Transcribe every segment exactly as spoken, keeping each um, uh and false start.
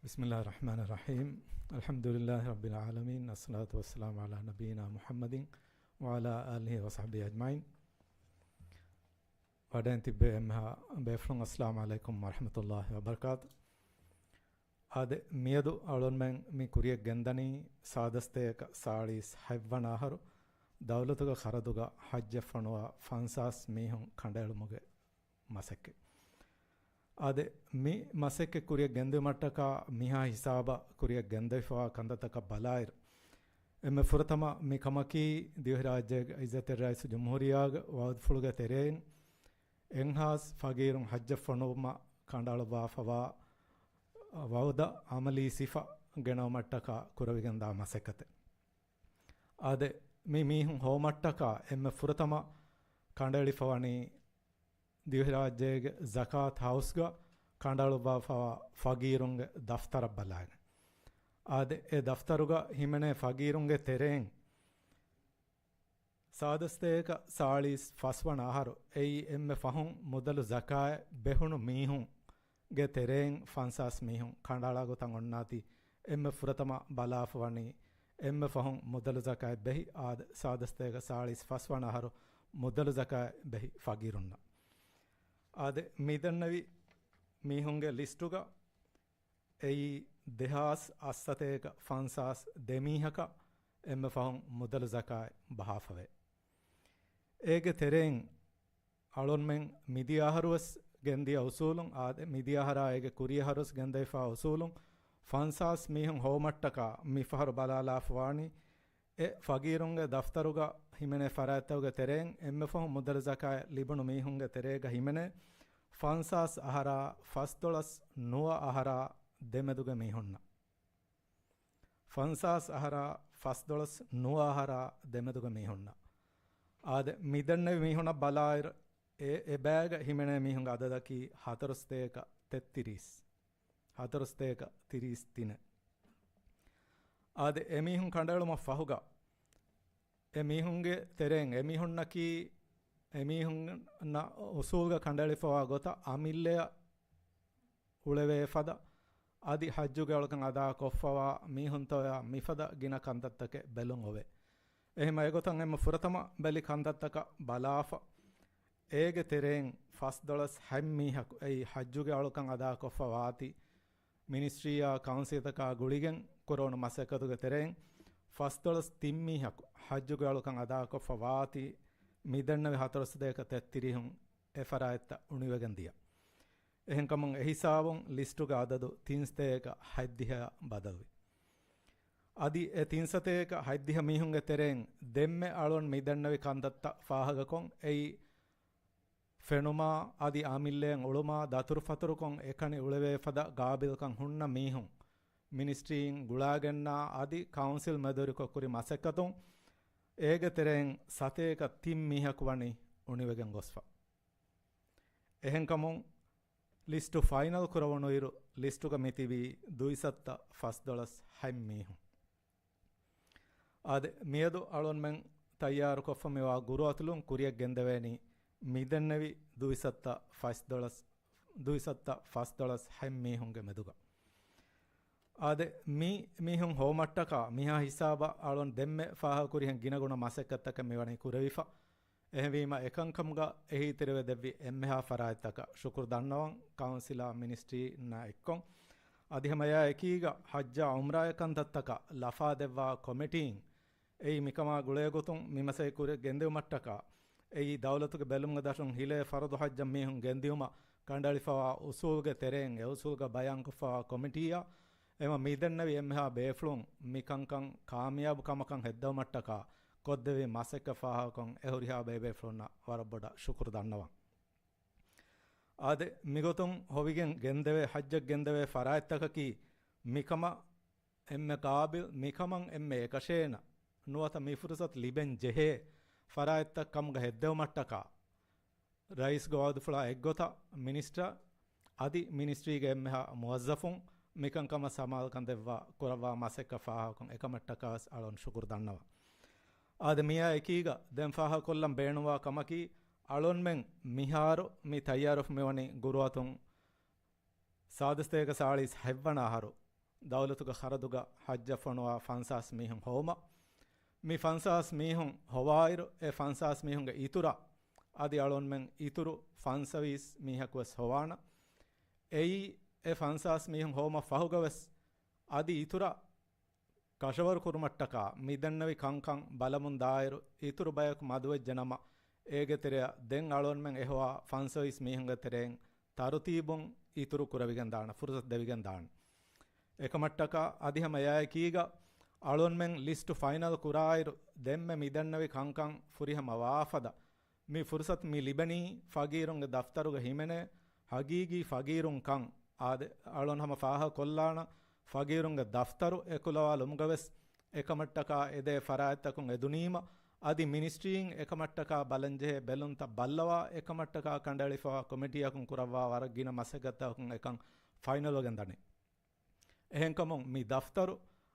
بسم الله الرحمن الرحيم. الحمد لله رب العالمين. الصلاة والسلام على نبينا محمد وعلى آله وصحبه أجمعين. ވަޑައިން ތިއްބެވި އެންމެހާ ބޭފުޅުން، އައްސަލާމު ޢަލައިކުމް ވަރަޙްމަތުﷲި ވަބަރަކާތު. އާދެ، މިއަދު އަޅުންމެން މި ކުރިއަށް ގެންދަނީ ސާދަ ސަތޭކަ ސާޅީސް ހަތްވަނަ އަހަރު ދައުލަތުގެ ޚަރަދުގަ ޙައްޖަށް ފޮނުވާ ފަންސާސް މީހުން ކަނޑައެޅުމުގެ މަސައްކަތް. އާދެ، މި މަސައްކަތް ކުރިއަށް ގެންދިއުމަށްޓަކާ މިހާ ހިސާބަށް ކުރިއަށް ގެންދެވިފަވާ ކަންތައްތަކަށް ބަލާއިރު، އެންމެ ފުރަތަމަ މި ކަމަކީ ދިވެހިރާއްޖޭގެ ޢިއްޒަތްތެރި ރައީސުލްޖުމްހޫރިއްޔާގެ ވަޢުދުފުޅުގެ ތެރެއިން އެންހާސް ފަގީރުން ޙައްޖަށް ފޮނުވުމަށް ކަނޑައަޅުއްވާފަވާ ވަޢުދަށް ޢަމަލީ ސިފަ ގެނައުމަށްޓަކާ ކުރެވިގެންދާ މަސައްކަތެއް. އާދެ، މި މީހުން ހޮވުމަށްޓަކާ އެންމެ ފުރަތަމަ ކަނޑައެޅިފަވަނީ ދިވެހިރާއްޖޭގެ ޒަކާތް ހައުސްގަ ކަނޑައަޅުއްވާފަވާ ފަގީރުންގެ ދަފްތަރަށް ބަލާގެން. އާދެ، އެ ދަފްތަރުގަ ހިމެނޭ ފަގީރުންގެ ތެރެއިން ސާދަ ސަތޭކަ ސާޅީސް ފަސްވަނަ އަހަރު، އެއީ އެންމެ ފަހުން މުދަލު ޒަކާތް ބެހުނު މީހުންގެ ތެރެއިން ފަންސާސް މީހުން ކަނޑައަޅާ ގޮތަށް އޮންނާތީ، އެންމެ ފުރަތަމަ ބަލާފަވަނީ އެންމެ ފަހުން މުދަލު ޒަކާތް ބެހި، އާދެ، ސާދަ ސަތޭކަ ސާޅީސް ފަސްވަނަ އަހަރު މުދަލު ޒަކާތް ބެހި ފަގީރުންނަށް. އާދެ، މިދެންނެވި މީހުންގެ ލިސްޓުގަ އެއީ ދެހާސް އަށްސަތޭކަ ފަންސާސް ދެ މީހަކަށް އެންމެ ފަހުން މުދަލު ޒަކާތް ބަހާފަވޭ. އޭގެ ތެރެއިން އަޅުންމެން މިދިޔަ އަހަރުވެސް ގެންދިޔަ އުސޫލުން، އާދެ، މިދިޔަ އަހަރާ އޭގެ ކުރި އަހަރުވެސް ގެންދެވިފާ އުސޫލުން، ފަންސާސް މީހުން ހޮވުމަށްޓަކާ މިފަހަރު ބަލާލާފަވާނީ، އެ ފަގީރުންގެ ދަފްތަރުގަ ހިމެނޭ ފަރާތްތަކުގެ ތެރެއިން އެންމެ ފަހުން މުދަލު ޒަކާތް ލިބުނު މީހުންގެ ތެރޭގަ ހިމެނޭ ފަންސާސް އަހަރާ ފަސްދޮޅަސް ނުވަ އަހަރާ ދެމެދުގެ މީހުންނަށް. ފަންސާސް އަހަރާ ފަސްދޮޅަސް ނުވަ އަހަރާ ދެމެދުގެ މީހުންނަށް. އާދެ، މިދެންނެވި މީހުނަށް ބަލާއިރު، އެ، އެ ބައިގަ ހިމެނޭ މީހުންގެ އަދަދަކީ ހަތަރުސަތޭކަ ތެއްތިރީސް. ހަތަރުސަތޭކަ ތިރީސް ތިނެއް. އާދެ، އެމީހުން ކަނޑައެޅުމަށް ފަހުގަ، އެމީހުންގެ ތެރެއިން އެމީހުންނަކީ، އެމީހުންނަށް އުސޫލުގަ ކަނޑައެޅިފަވާ ގޮތަށް އަމިއްލަޔަށް އުޅެވޭ ފަދަ، އަދި ޙައްޖުގެ އަޅުކަން އަދާކޮށްފަވާ މީހުންތޯޔާ މިފަދަ ގިނަ ކަންތައްތަކެއް ބެލުން އޮވޭ. އެހެންވީމަ އެގޮތަށް އެންމެ ފުރަތަމަ ބެލި ކަންތައްތަކަށް ބަލާފަ، އޭގެ ތެރެއިން ފަސްދޮޅަސް ހަތް މީހަކު އެއީ ޙައްޖުގެ އަޅުކަން އަދާކޮށްފަ ވާތީ، މިނިސްޓްރީއާ ކައުންސިލްތަކާ ގުޅިގެން ކުރެވުނު މަސައްކަތުގެ ތެރެއިން ފަސްދޮޅަސް ތިން މީހަކު ޙައްޖުގެ އަޅުކަން އަދާކޮށްފަ ވާތީ، މިދެންނެވި ހަތަރުސަތޭކަ ތެއްތިރީހުން އެ ފަރާތްތައް އުނިވެގެން ދިޔަ. އެހެންކަމުން އެހިސާބުން ލިސްޓުގެ އަދަދު ތިންސަތޭކަ ހަތްދިހައަށް ބަދަލުވި. އަދި އެ ތިންސަތޭކަ ހަތްދިހަ މީހުންގެ ތެރެއިން ދެންމެ އަޅުން މިދެންނެވި ކަންތައްތައް ފާހަގަކޮށް، އެއީ ފެނުމާ އަދި އަމިއްލައިން އުޅުމާ ދަތުރުފަތުރުކޮށް އެކަނި އުޅެވޭފަދަ ގާބިލްކަން ހުންނަ މީހުން، މިނިސްޓްރީއިން ގުޅާގެންނާ އަދި ކައުންސިލް މެދުވެރިކޮށް ކުރި މަސައްކަތުން، އޭގެ ތެރެއިން ސަތޭކަ ތިން މީހަކު ވަނީ އުނިވެގެން ގޮސްފަ. އެހެންކަމުން، ލިސްޓު ފައިނަލް ކުރެވުނުއިރު، ލިސްޓުގަ މިތިބީ ދުއިސައްތަ ފަސްދޮޅަސް ހަތް މީހުން. އާދެ، މިއަދު އަޅުންމެން ތައްޔާރުކޮށްފަ މިވާ ގުރުއަތުލުން ކުރިއަށް ގެންދެވޭނީ މިދެންނެވި ދުއިސައްތަ ފަސްދޮޅަސް، ދުއިސައްތަ ފަސްދޮޅަސް ހަތް މީހުންގެ މެދުގަ. އާދެ، މި މީހުން ހޮވުމަށްޓަކާ މިހާ ހިސާބަށް އަޅުން ދެންމެ ފާހަގަކުރިހެން ގިނަގުނަ މަސައްކަތްތަކެއް މިވަނީ ކުރެވިފަ. އެހެންވީމަ، އެކަންކަމުގަ އެހީތެރިވެ ދެއްވި އެންމެހާ ފަރާތްތަކަށް ޝުކުރު ދަންނަވަން، ކައުންސިލާ މިނިސްޓްރީންނާ އެއްކޮށް. އަދި ހަމައެއާ އެކީގަ ޙައްޖާ ޢުމްރާގެ ކަންތައްތަކަށް ލަފާ ދެއްވާ ކޮމިޓީން، އެއީ މިކަމާ ގުޅޭގޮތުން މިމަސައްކަތް ކުރިއަށް ގެންދިއުމަށްޓަކާ، އެއީ ދައުލަތުގެ ބެލުމުގެ ދަށުން ހިލޭ ފަރުދު ޙައްޖަށް މީހުން ގެންދިއުމަށް ކަނޑައެޅިފަވާ އުސޫލުގެ ތެރެއިން އެ އުސޫލުގަ ބަޔާންކޮށްފަވާ ކޮމިޓީއާ، އެމަ މިދެންނެވި އެންމެހާ ބޭފުޅުން މިކަންކަން ކާމިޔާބު ކަމަކަށް ހެއްދެވުމަށްޓަކާ ކޮށްދެއްވި މަސައްކަތް ފާހަގަކޮށް އެ ހުރިހާ ބޭބޭފުޅުންނަށް ވަރަށް ބޮޑަށް ޝުކުރު ދަންނަވަން. އާދެ، މިގޮތުން ހޮވިގެން ގެންދެވޭ ޙައްޖަށް ގެންދެވޭ ފަރާތްތަކަކީ މިކަމަށް އެންމެ ޤާބިލް، މިކަމަށް އެންމެ އެކަށޭނަ، ނުވަތަ މި ފުރުޞަތު ލިބެން ޖެހޭ ފަރާތްތައް ކަމުގަ ހެއްދެވުމަށްޓަކާ، ރައީސްގެ ވަޢުދުފުޅާ އެއްގޮތަށް މިނިސްޓަރ އަދި މިނިސްޓްރީގެ އެންމެހާ މުވައްޒަފުން މިކަންކަމަށް ސަމާލުކަން ދެއްވާ ކުރައްވާ މަސައްކަތް ފާހަގަކޮށް އެކަމަށްޓަކާވެސް އަޅުން ޝުކުރު ދަންނަވަން. އާދެ، މިއާ އެކީގަ ދެން ފާހަގަކޮށްލަން ބޭނުންވާ ކަމަކީ، އަޅުންމެން މިހާރު މި ތައްޔާރުވެފަ މިވަނީ ގުރުއަތުން ސާދަ ސަތޭކަ ސާޅީސް ހަތްވަނަ އަހަރު ދައުލަތުގެ ޚަރަދުގަ ޙައްޖަށް ފޮނުވާ ފަންސާސް މީހުން ހޮވުމަށް. މި ފަންސާސް މީހުން ހޮވާއިރު، އެ ފަންސާސް މީހުންގެ އިތުރަށް އަދި އަޅުންމެން އިތުރު ފަންސަވީސް މީހަކު ވެސް ހޮވާނަ. އެއީ، އެ ފަންސާސް މީހުން ހޮވުމަށް ފަހުގަ ވެސް އަދި އިތުރަށް ކަށަވަރު ކުރުމަށްޓަކާ މިދެންނެވި ކަންކަން ބަލަމުން ދާއިރު، އިތުރު ބަޔަކު މަދުވެއްޖެ ނަމަ، އޭގެ ތެރެއަށް ދެން އަޅުންމެން އެހޮވާ ފަންސަވީސް މީހުންގެ ތެރެއިން ތަރުތީބުން އިތުރު ކުރެވިގެން ދާނަ، ފުރުސަތު ދެވިގެން ދާނަ. އެކަމަށްޓަކާ އަދި ހަމަ އެއާއެކީގަ އަޅުންމެން ލިސްޓު ފައިނަލް ކުރާއިރު، ދެންމެ މިދެންނެވި ކަންކަން ފުރިހަމަ ވާފަދަ، މި ފުރުސަތު މި ލިބެނީ ފަގީރުންގެ ދަފްތަރުގަ ހިމެނޭ ހަގީގީ ފަގީރުން ކަން. އާދެ، އަޅުން ހަމަ ފާހަގަ ކޮށްލާނަ، ފަގީރުންގެ ދަފްތަރު އެކުލަވާލުމުގަ ވެސް އެކަމަށްޓަކާ އެދޭ ފަރާތްތަކުން އެދުނީމަ، އަދި މިނިސްޓްރީން އެކަމަށްޓަކާ ބަލަންޖެހޭ ބެލުންތައް ބައްލަވާ، އެކަމަށްޓަކާ ކަނޑައެޅިފަވާ ކޮމިޓީއަކުން ކުރައްވާ ވަރަށް ގިނަ މަސައްކަތްތަކުން އެކަން ފައިނަލްވެގެން ދަނީ. އެހެންކަމުން މި ދަފްތަރު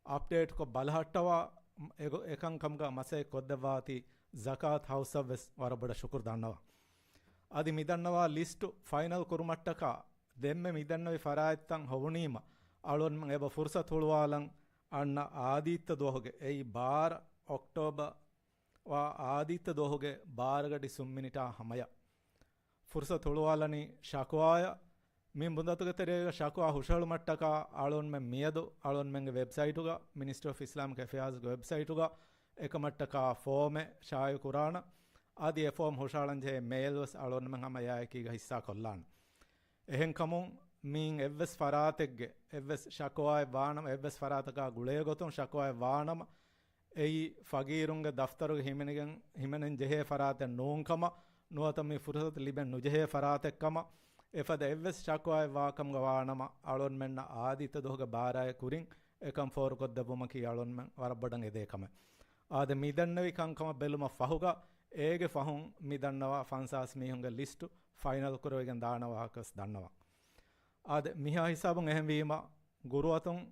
އަޕްޑޭޓްކޮށް ބަލަހައްޓަވާ އެގޮ-، އެކަންކަމުގަ މަސައްކަތް ކޮށްދެއްވާތީ ޒަކާތް ހައުސަށް ވެސް ވަރަށް ބޮޑަށް ޝުކުރު ދަންނަވަން. އަދި މި ދަންނަވާ ލިސްޓު ފައިނަލް ކުރުމަށްޓަކާ ދެންމެ މި ދަންނަވި ފަރާތްތައް ހޮވުނީމަ، އަޅުން އެބަ ފުރުސަތު ހުޅުވާލަން އަންނަ އާދީއްތަ ދުވަހުގެ، އެއީ ބާރަ އޮކްޓޯބަރ ވާ އާދީއްތަ ދުވަހުގެ ބާރަގަޑި ސުން މިނިޓާ ހަމަޔަށް ފުރުސަތު ހުޅުވާލަނީ ޝަކުވާޔަށް. މި ބުނދަތުގެ ތެރޭގަ ޝަކުވާ ހުށަހެޅުމަށްޓަކާ އަޅުންމެން މިއަދު އަޅުންމެންގެ ވެބްސައިޓުގަ، މިނިސްޓްރީ އޮފް އިސްލާމިކް އެފެއާޒްގެ ވެބްސައިޓުގަ އެކަމަށްޓަކާ ފޯމެއް ޝާއިޢު ކުރާނަ. އަދި އެ ފޯމް ހުށަހަޅަންޖެހޭ މެއިލް ވެސް އަޅުންމެން ހަމަ އެއާއެކީގަ ހިއްސާ ކޮށްލާނަ. އެހެންކަމުން މިއިން އެއްވެސް ފަރާތެއްގެ އެއްވެސް ޝަކުވާއެއް ވާނަމަ، އެއްވެސް ފަރާތަކާ ގުޅޭ ގޮތުން ޝަކުވާއެއް ވާނަމަ، އެއީ ފަގީރުންގެ ދަފްތަރުގެ ހިމެނިގެން، ހިމެނެން ޖެހޭ ފަރާތެއް ނޫން ކަމަށް، ނުވަތަ މި ފުރުސަތު ލިބެން ނުޖެހޭ ފަރާތެއް ކަމަށް، އެފަދަ އެއްވެސް ޝަކުވާއެއް ވާކަމުގަ ވާނަމަ، އަޅުންމެންނަށް އާދީއްތަ ދުވަހުގެ ބާރާއެއް ކުރިން އެކަން ފޯރުކޮށްދެއްވުމަކީ އަޅުންމެން ވަރަށް ބޮޑަށް އެދޭ ކަމެއް. އާދެ، މި ދަންނެވި ކަންކަމަށް ބެލުމަށް ފަހުގަ، އޭގެ ފަހުން މި ދަންނަވާ ފަންސާސް މީހުންގެ ލިސްޓު ފައިނަލް ކުރެވިގެން ދާނަ ވާހަކަ ވެސް ދަންނަވަން. އާދެ، މިހާ ހިސާބުން އެހެންވީމަ، ގުރުއަތުން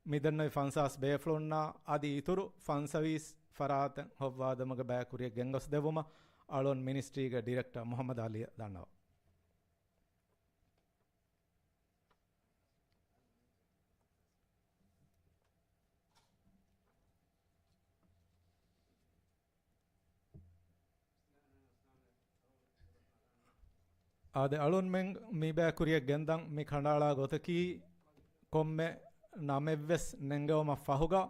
މި ދެންނެވި ފަންސާސް ބޭފުޅުންނާ އަދި އިތުރު ފަންސަވީސް ފަރާތެއް ހޮއްވާދެމުގެ ބައި ކުރިއަށް ގެންގޮސްދެއްވުމަށް އަޅުން މިނިސްޓްރީގެ ޑިރެކްޓަރ މުހައްމަދު އަލީއަށް ދަންނަވަން. އާދެ، އަޅުންމެން މި ބައި ކުރިއަށް ގެންދަން މި ކަނޑައަޅާ ގޮތަކީ، ކޮންމެ ނަމެއްވެސް ނެންގެވުމަށް ފަހުގަ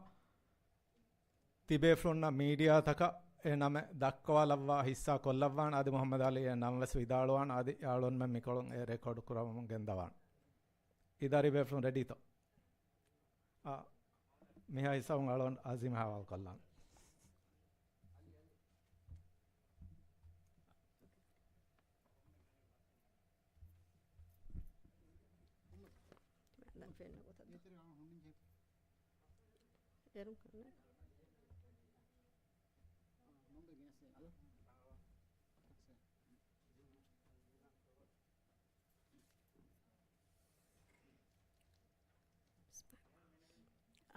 ތިބޭފުޅުންނަށް މީޑިއާތަކަށް އެ ނަމެއް ދައްކަވާލައްވާ ހިއްސާ ކޮށްލައްވާން. އަދި މުހައްމަދު އަލީ އެ ނަން ވެސް ވިދާޅުވާން. އަދި އަޅުންމެން މިކޮޅުން އެ ރެކޯޑް ކުރަމުން ގެންދަވާން. އިދާރީ ބޭފުޅުން ރެޑީތޯ؟ އާ، މިހާ ހިސާބުން އަޅުން އަޒީމް ހަވާލު ކޮށްލާން. އެރުން ކަންނޭ.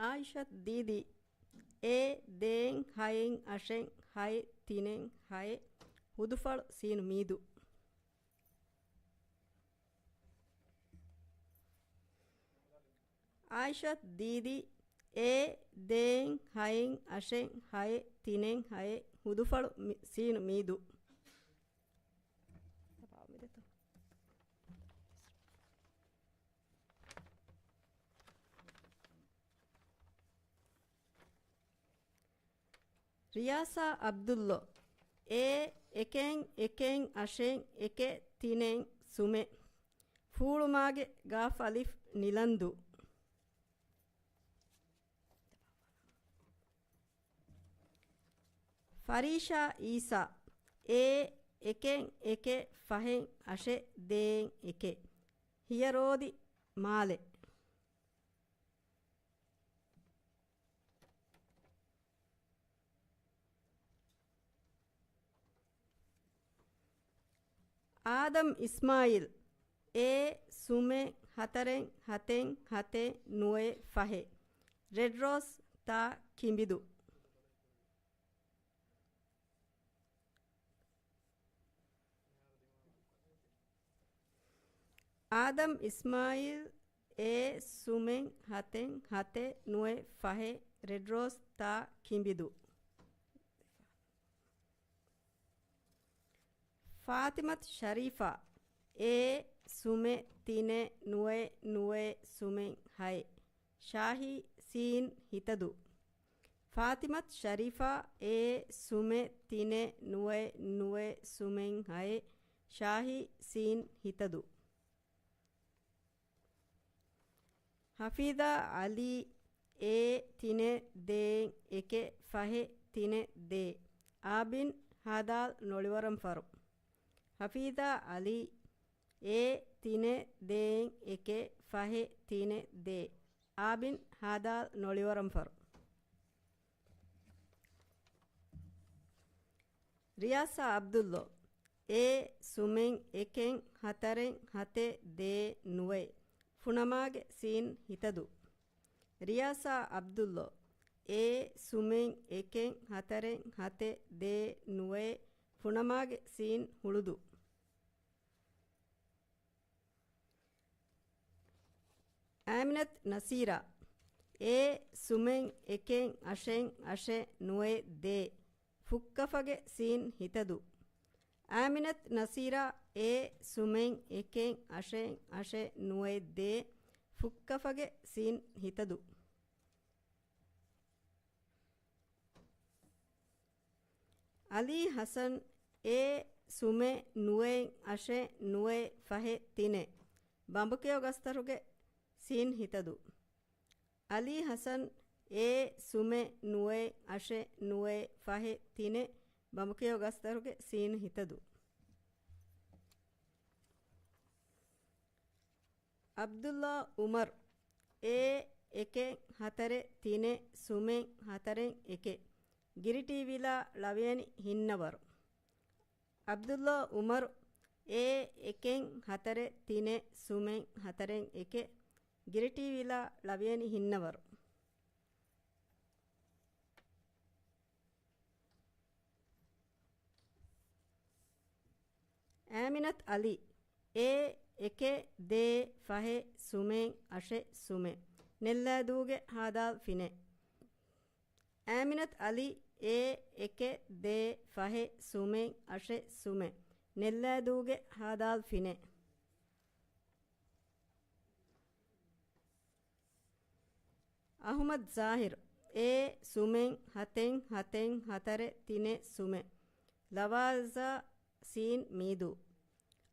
އާއިޝަތު ދީދީ، އޭ ދޭން ހައެއް އަށެއް ހައެއް ތިނެއް ހައެއް، ހުދުފަޅު ސީނު މީދު. އާއިޝަތު ދީދީ، އޭ ދޭން ހައެއް އަށެއް ހައެއް ތިނެއް ހައެއް، ހުދުފަޅު މި-، ސީނު މީދު. ރިޔާސާ އަބްދުއްލޯ، އޭ އެކެއް އެކެއް އަށެއް އެކެއް ތިނެއް ސުމެއް، ފޫޅުމާގެ ގާފަލިފް ނިލަންދޫ. ފަރީޝާ އީސާ، އޭ އެކެއް އެކެއް ފަހެއް އަށެއް ދޭއް އެކެއް، ހިޔަރޯދި މާލެ. އާދަމް އިސްމާއީލް، އޭ ސުމެއް ހަތަރެއް ހަތެއް ހަތެއް ނުވައެއް ފަހެއް، ރެޑް ރޯސް ތާ ކިނބިދޫ. އާދަމް އިސްމާއީލް، އޭ ސުމެއް ހަތެއް ހަތެއް ނުވެ ފަހެއް ރެޑް ރޯސް ތާ ކިނބިދޫ. ފާތިމަތު ޝަރީފާ، އޭ ސުމެއް ތިނެއް ނުވެ ނުވެ ސުމެއް ހައެއް، ޝާހީ ސީން ހިތަދޫ. ފާތިމަތު ޝަރީފާ، އޭ ސުމެއް ތިނެއް ނުވެ ނުވެ ސުމެއް ހައެއް، ޝާހީ ސީން ހިތަދޫ. ހަފީދާ އަލީ، އޭ ތިނެއް ދޭއް އެކެއް ފަހެއް ތިނެއް ދޭއް، އާބިން ހާދާލް ނޮޅިވަރަން ފަރު. ހަފީދާ އަލީ، އޭ ތިނެއް ދޭއް އެކެއް ފަހެއް ތިނެއް ދޭއް، އާބިން ހާދާލް ނޮޅިވަރަން ފަރު. ރިޔާސާ އަބްދުއްލޯ، އޭ ސުމެއް އެކެއް ހަތަރެއް ހަތެއް ދޭއް ނުވައެއް، ފުނަމާގެ ސީން ހިތަދޫ. ރިޔާސާ އަބްދުއްލޯ، އޭ ސުމެއް އެކެއް ހަތަރެއް ހަތެއް ދޭއް ނުވައެއް، ފުނަމާގެ ސީން ހުޅުދޫ. އާމިނަތު ނަސީރާ، އޭ ސުމެއް އެކެއް އަށެއް އަށެއް ނުވައެއް ދޭއް، ފުއްކަފަގެ ސީން ހިތަދޫ. އާމިނަތު ނަސީރާ، އޭ ސުމެއް އެކެއް އަށެއް އަށެއް ނުވައެއް ދޭއް، ފުއްކަފަގެ ސީން ހިތަދޫ. އަލީ ހަސަން، އޭ ސުމެއް ނުވައެއް އަށެއް ނުވައެއް ފަހެއް ތިނެއް، ބަނބުކެޔޮ ގަސްތަރުގެ ސީން ހިތަދޫ. އަލީ ހަސަން، އޭ ސުމެއް ނުވައެއް އަށެއް ނުވައެއް ފަހެއް ތިނެއް، ބަނބުކެޔޮ ގަސްތަރުގެ ސީން ހިތަދޫ. ޢަބްދުﷲ ޢުމަރު، އޭ އެކެއް ހަތަރެއް ތިނެއް ސުމެއް ހަތަރެއް އެކެއް، ގިރިޓީވިލާ ޅަވިޔަނި ހިންނަވަރު. ޢަބްދުﷲ ޢުމަރު، އޭ އެކެއް ހަތަރެއް ތިނެއް ސުމެއް ހަތަރެއް އެކެއް، ގިރިޓީވިލާ ޅަވިޔަނި ހިންނަވަރު. އާމިނަތު އަލީ، އޭ އެކެއް ދޭއް ފަހެއް ސުމެއް އަށެއް ސުމެއް، ނެއްލާދޫގެ ހާދާލް ފިނެއް. އާމިނަތު އަލީ، އޭ އެކެއް ދޭއް ފަހެއް ސުމެއް އަށެއް ސުމެއް، ނެއްލާދޫގެ ހާދާލް ފިނެއް. އަޙުމަދު ޒާހިރު، އޭ ސުމެއް ހަތެއް ހަތެއް ހަތަރެއް ތިނެއް ސުމެއް، ލަވާޒާ ސީން މީދޫ.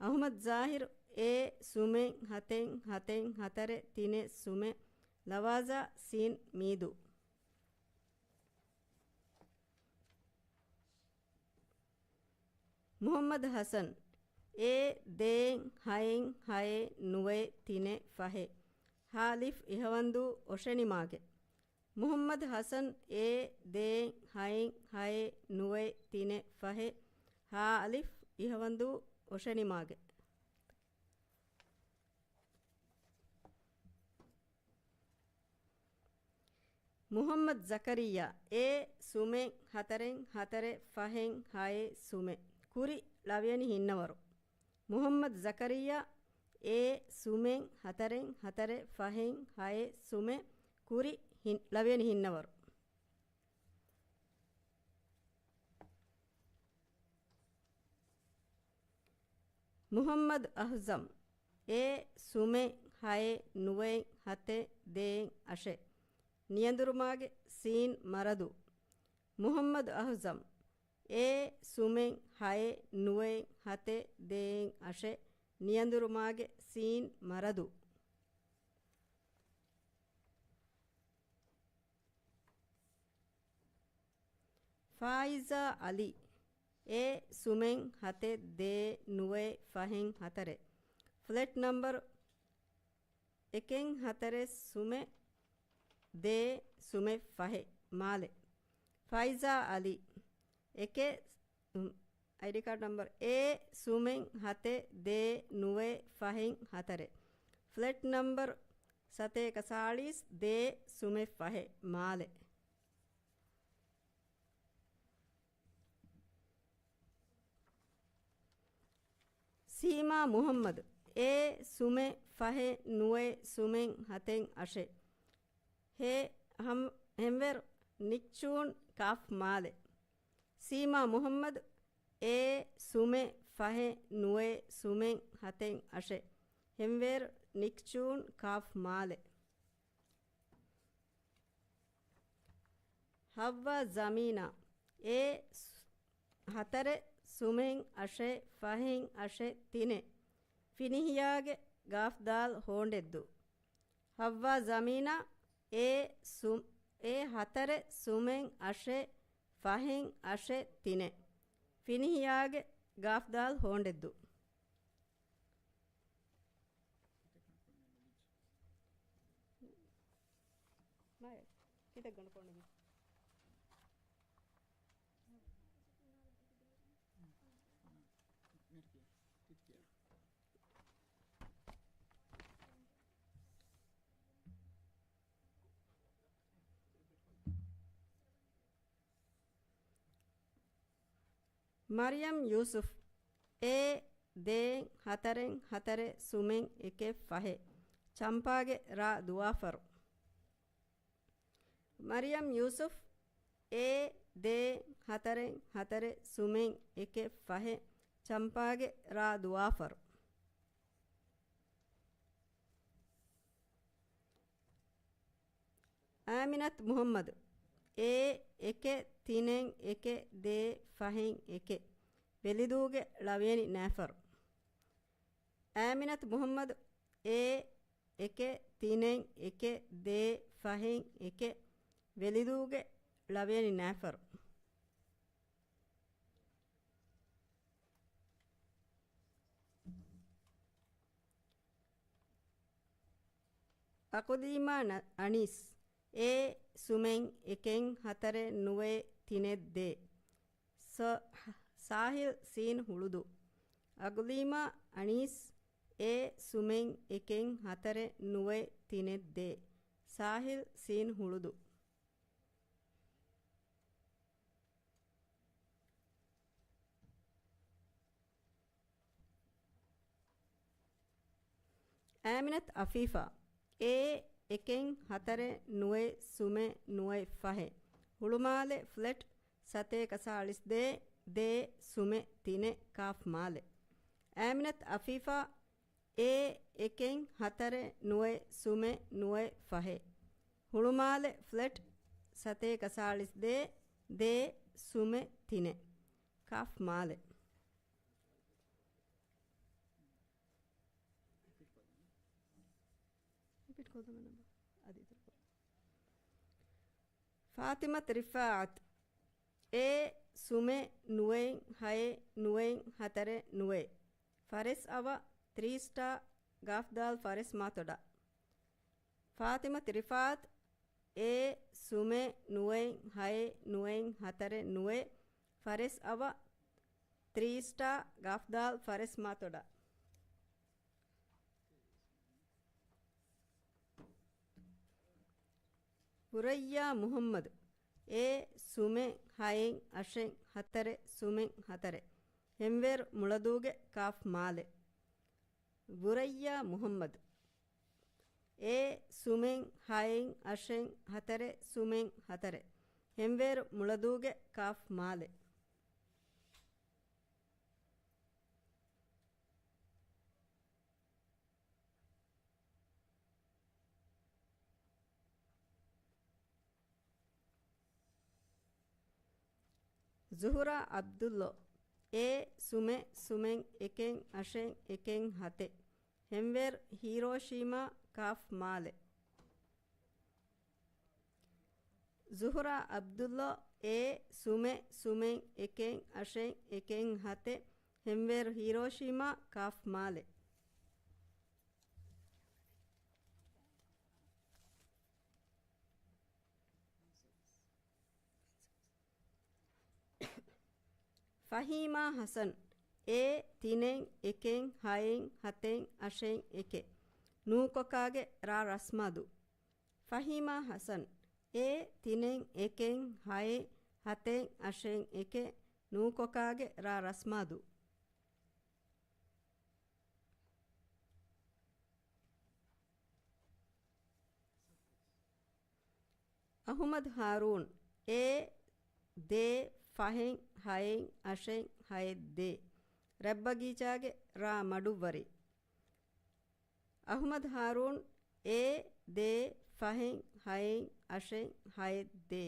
އަޙުމަދު ޒާހިރު، އޭ ސުމެއް ހަތެއް ހަތެއް ހަތަރެއް ތިނެއް ސުމެއް، ލަވާޒާ ސީން މީދޫ. މުޙައްމަދު ޙަސަން، އޭ ދޭއް ހައެއް ހައެއް ނުވައެއް ތިނެއް ފަހެއް، ހާ އަލިފް އިހަވަންދޫ އޮށެނިމާގެ. މުޙައްމަދު ޙަސަން، އޭ ދޭއް ހައެއް ހައެއް ނުވައެއް ތިނެއް ފަހެއް، ހާ އަލިފް އިހަވަންދޫ އޮށެނިމާގެ. މުޙައްމަދު ޒަކަރިއްޔާ، އޭ ސުމެއް ހަތަރެއް ހަތަރެއް ފަހެއް ހައެއް ސުމެއް، ކުރި ޅަވިޔަނި ހިންނަވަރު. މުޙައްމަދު ޒަކަރިއްޔާ، އޭ ސުމެއް ހަތަރެއް ހަތަރެއް ފަހެއް ހައެއް ސުމެއް، ކުރި ހިން-، ޅަވިޔަނި ހިންނަވަރު. މުޙައްމަދު އަޙްޒަމް، އޭ ސުމެއް ހައެއް ނުވައެއް ހަތެއް ދޭއް އަށެއް، ނިޔަނދުރުމާގެ ސީން މަރަދޫ. މުޙައްމަދު އަޙްޒަމް، އޭ ސުމެއް ހައެއް ނުވައެއް ހަތެއް ދޭއް އަށެއް، ނިޔަނދުރުމާގެ ސީން މަރަދޫ. ފާއިޒާ ޢަލީ، އޭ ސުމެއް ހަތެއް ދޭއް ނުވައެއް ފަހެއް ހަތަރެއް، ފްލެޓް ނަމްބަރު އެކެއް ހަތަރެއް ސުމެއް ދޭއް ސުމެއް ފަހެއް، މާލެ. ފާއިޒާ ޢަލީ، އެކެއް، އައިޑީ ކާޑް ނަމްބަރު އޭ ސުމެއް ހަތެއް ދޭއް ނުވައެއް ފަހެއް ހަތަރެއް، ފްލެޓް ނަމްބަރު ސަތޭކަ ސާޅީސް ދޭއް ސުމެއް ފަހެއް، މާލެ. ސީމާ މުޙައްމަދު، އޭ ސުމެއް ފަހެއް ނުވައެއް ސުމެއް ހަތެއް އަށެއް. ހޭ ހަމް-، ހެންވޭރު ނިކްޗޫން ކާފް މާލެ. ސީމާ މުހައްމަދު، އޭ ސުމެއް ފަހެއް ނުވައެއް ސުމެއް ހަތެއް އަށެއް. ހެންވޭރު ނިކްޗޫން ކާފް މާލެ. ހައްވާ ޒަމީނާ، އޭ ސު-، ހަތަރެއް ސުމެއް އަށެއް ފަހެއް އަށެއް ތިނެއް. ފިނިހިޔާގެ ގާފްދާލް ހޯނޑެއްދޫ. ހައްވާ ޒަމީނާ، އޭ ސު-، އޭ ހަތަރެއް ސުމެއް އަށެއް ފަހެއް އަށެއް ތިނެއް. ފިނިހިޔާގެ ގާފްދާލް ހޯނޑެއްދޫ. މާޔާ، ކިތައް ގަނޑު ކޮންނެގި؟ މަރިޔަމް ޔޫސުފް، އޭ ދޭއް ހަތަރެއް ހަތަރެއް ސުމެއް އެކެއް ފަހެއް. ޗަމްޕާގެ ރާ ދުވާފަރު. މަރިޔަމް ޔޫސުފް، އޭ ދޭއް ހަތަރެއް ހަތަރެއް ސުމެއް އެކެއް ފަހެއް. ޗަމްޕާގެ ރާ ދުވާފަރު. އާމިނަތު މުހައްމަދު، އޭ އެކެއް ތިނެއް އެކެއް ދޭއް ފަހެއް އެކެއް. ވެލިދޫގެ ޅަވިޔަނި ނައިފަރު. އާމިނަތު މުހައްމަދު، އޭ އެކެއް ތިނެއް އެކެއް ދޭއް ފަހެއް އެކެއް. ވެލިދޫގެ ޅަވިޔަނި ނައިފަރު. އަގުލީމާ ނަ-، އަނީސް، އޭ ސުމެއް އެކެއް ހަތަރެއް ނުވައެއް ތިނެއް ދޭއް. ސ-، ސާހިލް ސީން ހުޅުދޫ. އަގުލީމާ އަނީސް، އޭ ސުމެއް އެކެއް ހަތަރެއް ނުވައެއް ތިނެއް ދޭއް. ސާހިލް ސީން ހުޅުދޫ. އާމިނަތު އަފީފާ، އޭ އެކެއް ހަތަރެއް ނުވައެއް ސުމެއް ނުވައެއް ފަހެއް. ހުޅުމާލެ ފްލެޓް ސަތޭކަ ސާޅީސް ދޭއް، ދޭއް ސުމެއް ތިނެއް ކާފް މާލެ. އާމިނަތު އަފީފާ، އޭ އެކެއް ހަތަރެއް ނުވައެއް ސުމެއް ނުވައެއް ފަހެއް. ހުޅުމާލެ ފްލެޓް ސަތޭކަ ސާޅީސް ދޭއް، ދޭއް ސުމެއް ތިނެއް ކާފް މާލެ. ރިޕީޓް ކޮށްލަމާ ނަމްބަރު. އަދި އިތުރު ކޮށް. ފާތިމަތު ރިފާއަތު، އޭ ސުމެއް ނުވައެއް ހައެއް ނުވައެއް ހަތަރެއް ނުވައެއް. ފަރެސް އަވަށް ތްރީ ސްޓާ ގާފްދާލް ފަރެސް މާތޮޑާ. ފާތިމަތު ރިފާއަތު، އޭ ސުމެއް ނުވައެއް ހައެއް ނުވައެއް ހަތަރެއް ނުވައެއް. ފަރެސް އަވަށް ތްރީ ސްޓާ ގާފްދާލް ފަރެސް މާތޮޑާ. ބުރައްޔާ މުހައްމަދު، އޭ ސުމެއް ހައެއް އަށެއް ހަތަރެއް ސުމެއް ހަތަރެއް. ހެންވޭރު މުޅަދޫގެ ކާފް މާލެ. ބުރައްޔާ މުހައްމަދު، އޭ ސުމެއް ހައެއް އަށެއް ހަތަރެއް ސުމެއް ހަތަރެއް. ހެންވޭރު މުޅަދޫގެ ކާފް މާލެ. ޒުހުރާ އަބްދުﷲ، އޭ ސުމެއް ސުމެއް އެކެއް އަށެއް އެކެއް ހަތެއް. ހެންވޭރު ހީރޯޝީމާ ކާފް މާލެ. ޒުހުރާ އަބްދުﷲ، އޭ ސުމެއް ސުމެއް އެކެއް އަށެއް އެކެއް ހަތެއް. ހެންވޭރު ހީރޯޝީމާ ކާފް މާލެ. ފަހީމާ ހަސަން، އޭ ތިނެއް އެކެއް ހައެއް ހަތެއް އަށެއް އެކެއް. ނޫކޮކާގެ ރާ ރަސްމާދޫ. ފަހީމާ ހަސަން، އޭ ތިނެއް އެކެއް ހައެއް ހަތެއް އަށެއް އެކެއް. ނޫކޮކާގެ ރާ ރަސްމާދޫ. އަހުމަދު ހާރޫން، އޭ، ދޭ، ފަހެއް، ހައެއް، އަށެއް، ހައެއް، ދޭ. ރަތްބަގީޗާގެ ރާ މަޑުއްވަރި. އަހުމަދު ހާރޫން، އޭ، ދޭ، ފަހެއް، ހައެއް، އަށެއް، ހައެއް، ދޭ.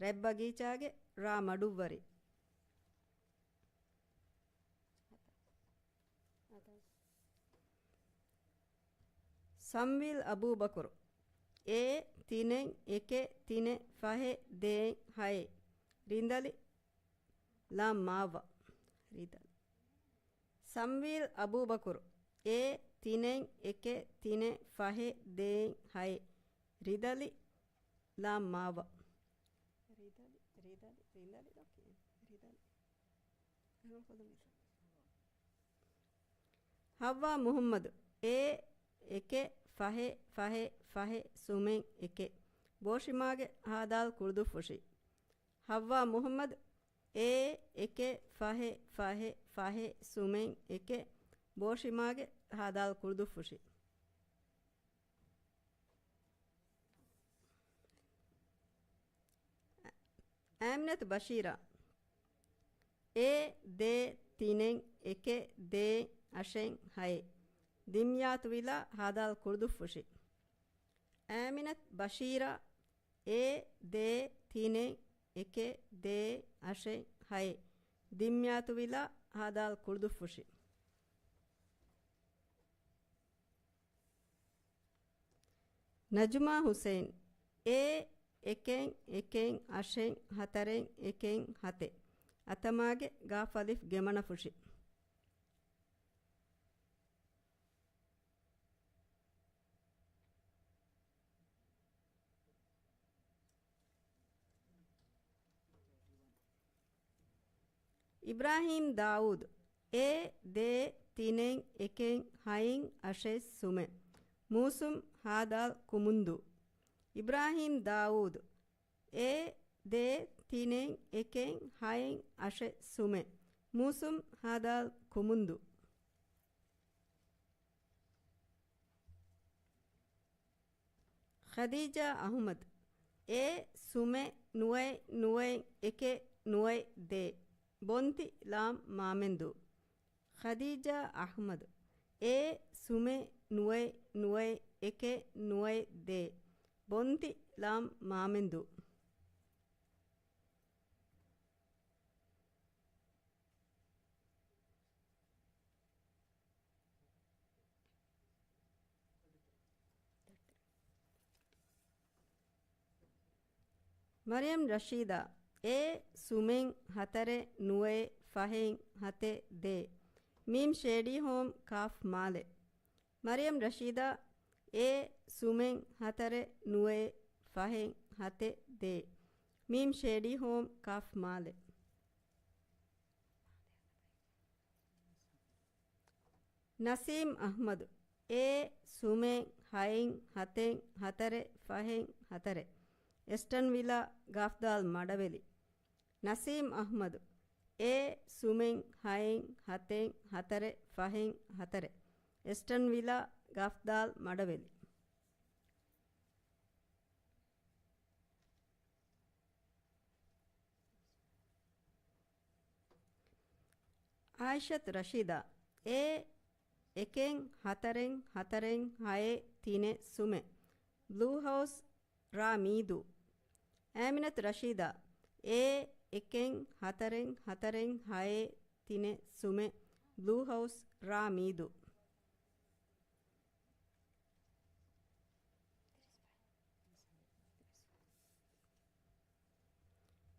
ރަތްބަގީޗާގެ ރާ މަޑުއްވަރި. ސަމްވީލް އަބޫބަކުރު، އޭ، ތިނެއް، އެކެއް، ތިނެއް، ފަހެއް، ދޭއް، ހައެއް. ރިނދަލި، ލާމް މާވް. ރިދަލި. ސަމްވީލް އަބޫބަކުރު، އޭ، ތިނެއް، އެކެއް، ތިނެއް، ފަހެއް، ދޭއް، ހައެއް. ރިދަލި، ލާމް މާވް. ރިދަލި، ރިދަލި، ރިދަލި ނޯކޭ. ރިދަލި. ހައްވާ މުހައްމަދު، އޭ، އެކެއް، ފަހެއް، ފަހެއް، ފަހެއް، ސުމެއް، އެކެއް. ބޯޝިމާގެ ހާދާލް ކުޅުދުއްފުށި. ހައްވާ މުހައްމަދު، އޭ، އެކެއް، ފަހެއް، ފަހެއް، ފަހެއް، ސުމެއް، އެކެއް. ބޯޝިމާގެ ހާދާލް ކުޅުދުއްފުށި. އާމިނަތު ބަޝީރާ، އޭ، ދޭ، ތިނެއް، އެކެއް، ދޭއް، އަށެއް، ހައެއް. ދިމްޔާތުވިލާ ހާދާލް ކުޅުދުއްފުށި. އާމިނަތު ބަޝީރާ، އޭ، ދޭ، ތިނެއް، އެކެއް، ދޭއް، އަށެއް، ހައެއް. ދިމްޔާތުވިލާ ހާދާލް ކުޅުދުއްފުށި. ނަޖުމާ ހުސެން، އޭ، އެކެއް، އެކެއް، އަށެއް، ހަތަރެއް، އެކެއް، ހަތެއް. އަތަމާގެ ގާފަލިފް ގެމަނަފުށި. އިބްރާހީމް ދާއޫދު، އޭ، ދޭ، ތިނެއް، އެކެއް، ހައެއް، އަށެއް، ސުމެއް. މޫސުމް ހާދާލް ކުމުންދޫ. އިބްރާހީމް ދާއޫދު، އޭ، ދޭ، ތިނެއް، އެކެއް، ހައެއް، އަށެއް، ސުމެއް. މޫސުމް ހާދާލް ކުމުންދޫ. ޚަދީޖާ އަޙްމަދު، އޭ، ސުމެއް، ނުވައެއް، ނުވައެއް، އެކެއް، ނުވައެއް، ދޭއް. ބޮންތި ލާމް މާމެންދޫ. ޚަދީޖާ އަޙްމަދު، އޭ، ސުމެއް، ނުވައެއް، ނުވައެއް، އެކެއް، ނުވައެއް، ދޭއް. ބޮންތި ލާމް މާމެންދޫ. މަރިޔަމް ރަޝީދާ، އޭ، ސުމެއް، ހަތަރެއް، ނުވައެއް، ފަހެއް، ހަތެއް، ދޭއް. މީމް ޝޭޑީ ހޯމް ކާފް މާލެ. މަރިޔަމް ރަޝީދާ، އޭ، ސުމެއް، ހަތަރެއް، ނުވައެއް، ފަހެއް، ހަތެއް، ދޭއް. މީމް ޝޭޑީ ހޯމް ކާފް މާލެ. ނަސީމް އަޙްމަދު، އޭ، ސުމެއް، ހައެއް، ހަތެއް، ހަތަރެއް، ފަހެއް، ހަތަރެއް. އެސްޓަން ވިލާ ގާފްދާލް މަޑަވެލި. ނަސީމް އަޙްމަދު، އޭ، ސުމެއް، ހައެއް، ހަތެއް، ހަތަރެއް، ފަހެއް، ހަތަރެއް. އެސްޓަން ވިލާ ގާފްދާލް މަޑަވެލި. އާއިޝަތު ރަޝީދާ، އޭ، އެކެއް، ހަތަރެއް، ހަތަރެއް، ހައެއް، ތިނެއް، ސުމެއް. ބްލޫ ހައުސް ރާ މީދޫ. އާމިނަތު ރަޝީދާ، އޭ، އެކެއް، ހަތަރެއް، ހަތަރެއް، ހައެއް، ތިނެއް، ސުމެއް. ބްލޫ ހައުސް ރާ މީދޫ.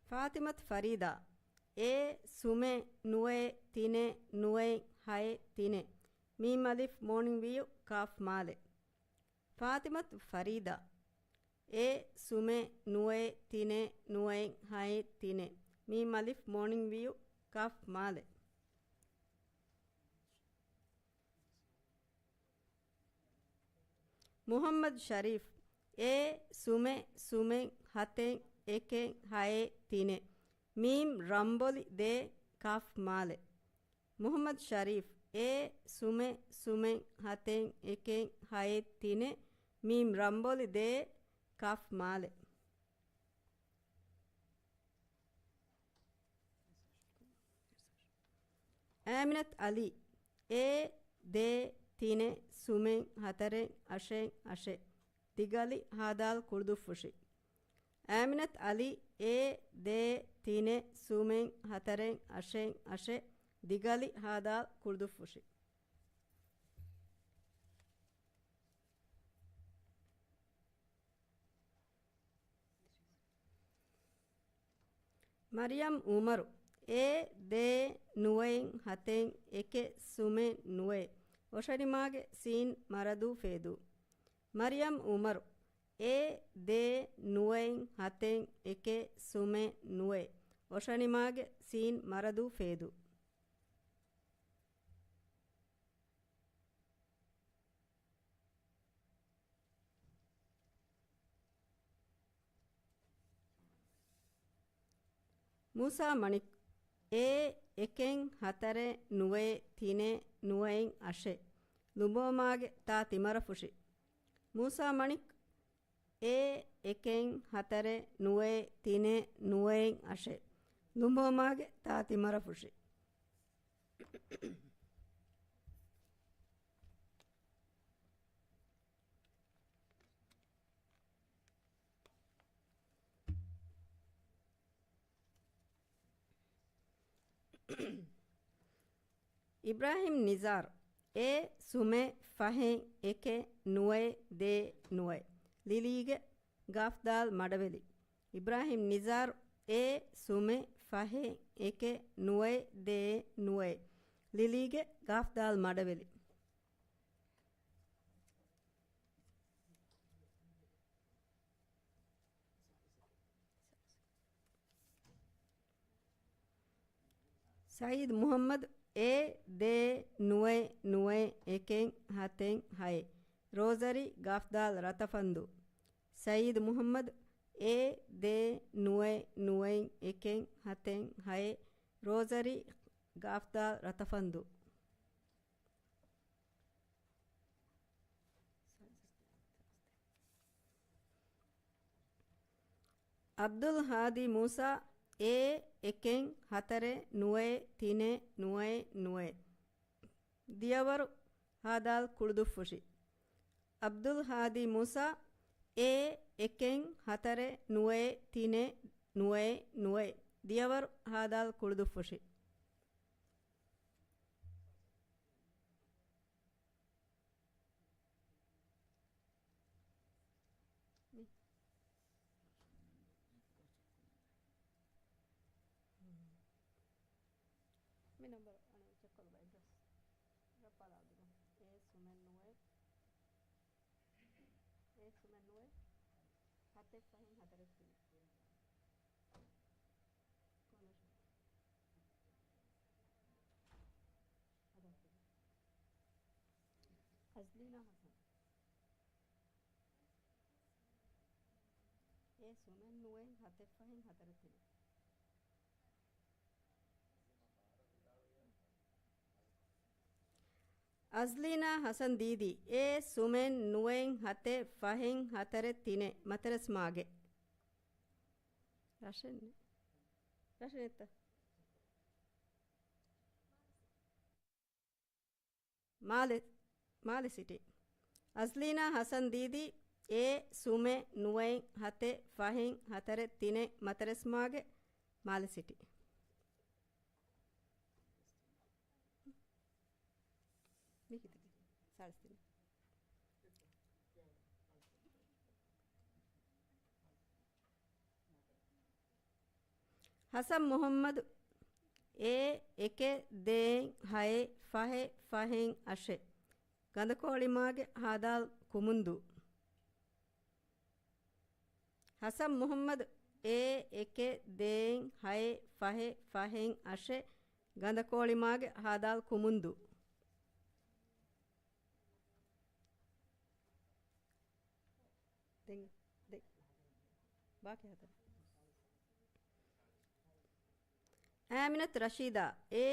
ފާތިމަތު ފަރީދާ، އޭ، ސުމެއް، ނުވައެއް، ތިނެއް، ނުވައެއް، ހައެއް، ތިނެއް. މީމް އަލިފް މޯނިން ވިއު ކާފް މާލެ. ފާތިމަތު ފަރީދާ، އޭ، ސުމެއް، ނުވައެއް، ތިނެއް، ނުވައެއް، ހައެއް، ތިނެއް. މީމް އަލިފް މޯނިން ވިއު ކާފް މާލެ. މުޙައްމަދު ޝަރީފް، އޭ، ސުމެއް، ސުމެއް، ހަތެއް، އެކެއް، ހައެއް، ތިނެއް. މީމް ރަނބޮލި ދޭ ކާފް މާލެ. މުޙައްމަދު ޝަރީފް، އޭ، ސުމެއް، ސުމެއް، ހަތެއް، އެކެއް، ހައެއް، ތިނެއް. މީމް ރަނބޮލި ދޭ ކާފް މާލެ. އައިމިނަތު އަލީ، އޭ، ދޭ، ތިނެއް، ސުމެއް، ހަތަރެއް، އަށެއް، އަށެއް. ދިގަލި ހާދާލް ކުޅުދުއްފުށި. އައިމިނަތު އަލީ، އޭ، ދޭ، ތިނެއް، ސުމެއް، ހަތަރެއް، އަށެއް، އަށެއް. ދިގަލި ހާދާލް ކުޅުދުއްފުށި. މަރިޔަމް އުމަރު، އޭ، ދޭ، ނުވައެއް، ހަތެއް، އެކެއް، ސުމެއް، ނުވައެއް. އޮށަނިމާގެ ސީން މަރަދޫ ފޭދޫ. މަރިޔަމް އުމަރު، އޭ، ދޭ، ނުވައެއް، ހަތެއް، އެކެއް، ސުމެއް، ނުވައެއް. އޮށަނިމާގެ ސީން މަރަދޫ ފޭދޫ. މޫސާ މަނިކް، އޭ، އެކެއް، ހަތަރެއް، ނުވައެއް، ތިނެއް، ނުވައެއް، އަށެއް. ލުމޯމާގެ ތާ ތިމަރަފުށި. މޫސާ މަނިކް، އޭ، އެކެއް، ހަތަރެއް، ނުވައެއް، ތިނެއް، ނުވައެއް، އަށެއް. ލުމޯމާގެ ތާ ތިމަރަފުށި. އިބްރާހިމް ނިޒާރު، އޭ، ސުމެއް، ފަހެއް، އެކެއް، ނުވައެއް، ދޭއް، ނުވައެއް. ލިލީގެ ގާފްދާލް މަޑަވެލި. އިބްރާހިމް ނިޒާރު، އޭ، ސުމެއް، ފަހެއް، އެކެއް، ނުވައެއް، ދޭއް، ނުވައެއް. ލިލީގެ ގާފްދާލް މަޑަވެލި. ސައީދު މުޙައްމަދު، އޭ، ދޭއް، ނުވައެއް، ނުވައެއް، އެކެއް، ހަތެއް، ހައެއް. ރޯޒަރީ ގާފްދާލް ރަތަފަންދޫ. ސައީދު މުޙައްމަދު، އޭ، ދޭއް، ނުވައެއް، ނުވައެއް، އެކެއް، ހަތެއް، ހައެއް. ރޯޒަރީ ގާފްދާލް ރަތަފަންދޫ. އަބްދުލް ހާދީ މޫސާ، އޭ، އެކެއް، ހަތަރެއް، ނުވައެއް، ތިނެއް، ނުވައެއް، ނުވައެއް. ދިޔަވަރު ހާދާލް ކުޅުދުއްފުށި. އަބްދުލް ހާދީ މޫސާ، އޭ، އެކެއް، ހަތަރެއް، ނުވައެއް، ތިނެއް، ނުވައެއް، ނުވައެއް. ދިޔަވަރު ހާދާލް ކުޅުދުއްފުށި. މި. މި ނަންބަރު އަނެއް ޗެކް ކޮށްލަބަ އެޑްރެސް. ރައްޕާލާ އަބްދުލް. އޭ ސުމެއް ނުވައެއް. އޭ ސުމެއް ނުވައެއް. ހަތެއް ފަހެއް ހަތަރެއް ތިނެއް. އަޒްލީނާ ހަސަން. އޭ ސުމެއް ނުވައެއް ހަތެއް ފަހެއް ހަތަރެއް ތިނެއް. އަޒްލީނާ ހަސަން ދީދީ، އޭ ސުމެއް ނުވައެއް ހަތެއް ފަހެއް ހަތަރެއް ތިނެއް، މަތަރަސް މާގެ. ރަށެއް ނެ-، ރަށެއް ނެތްތަ؟ މާލެ-، މާލެ ސިޓީ. އަޒްލީނާ ހަސަން ދީދީ، އޭ ސުމެއް ނުވައެއް ހަތެއް ފަހެއް ހަތަރެއް ތިނެއް، މަތަރަސް މާގެ، މާލެ ސިޓީ. މީ ކިތަކީ؟ ސާޅީސް ތިނެއް. ހަސަން މުޙައްމަދު، އޭ އެކެއް ދޭއް ހައެއް ފަހެއް ފަހެއް އަށެއް. ގަނދަކޯޅިމާގެ ހާދާލް ކުމުންދޫ. ހަސަން މުޙައްމަދު، އޭ އެކެއް ދޭއް ހައެއް ފަހެއް ފަހެއް އަށެއް. ގަނދަކޯޅިމާގެ ހާދާލް ކުމުންދޫ. ދެން، ދެ-، ބާކީ ހަތަރު. އައިމިނަތު ރަޝީދާ، އޭ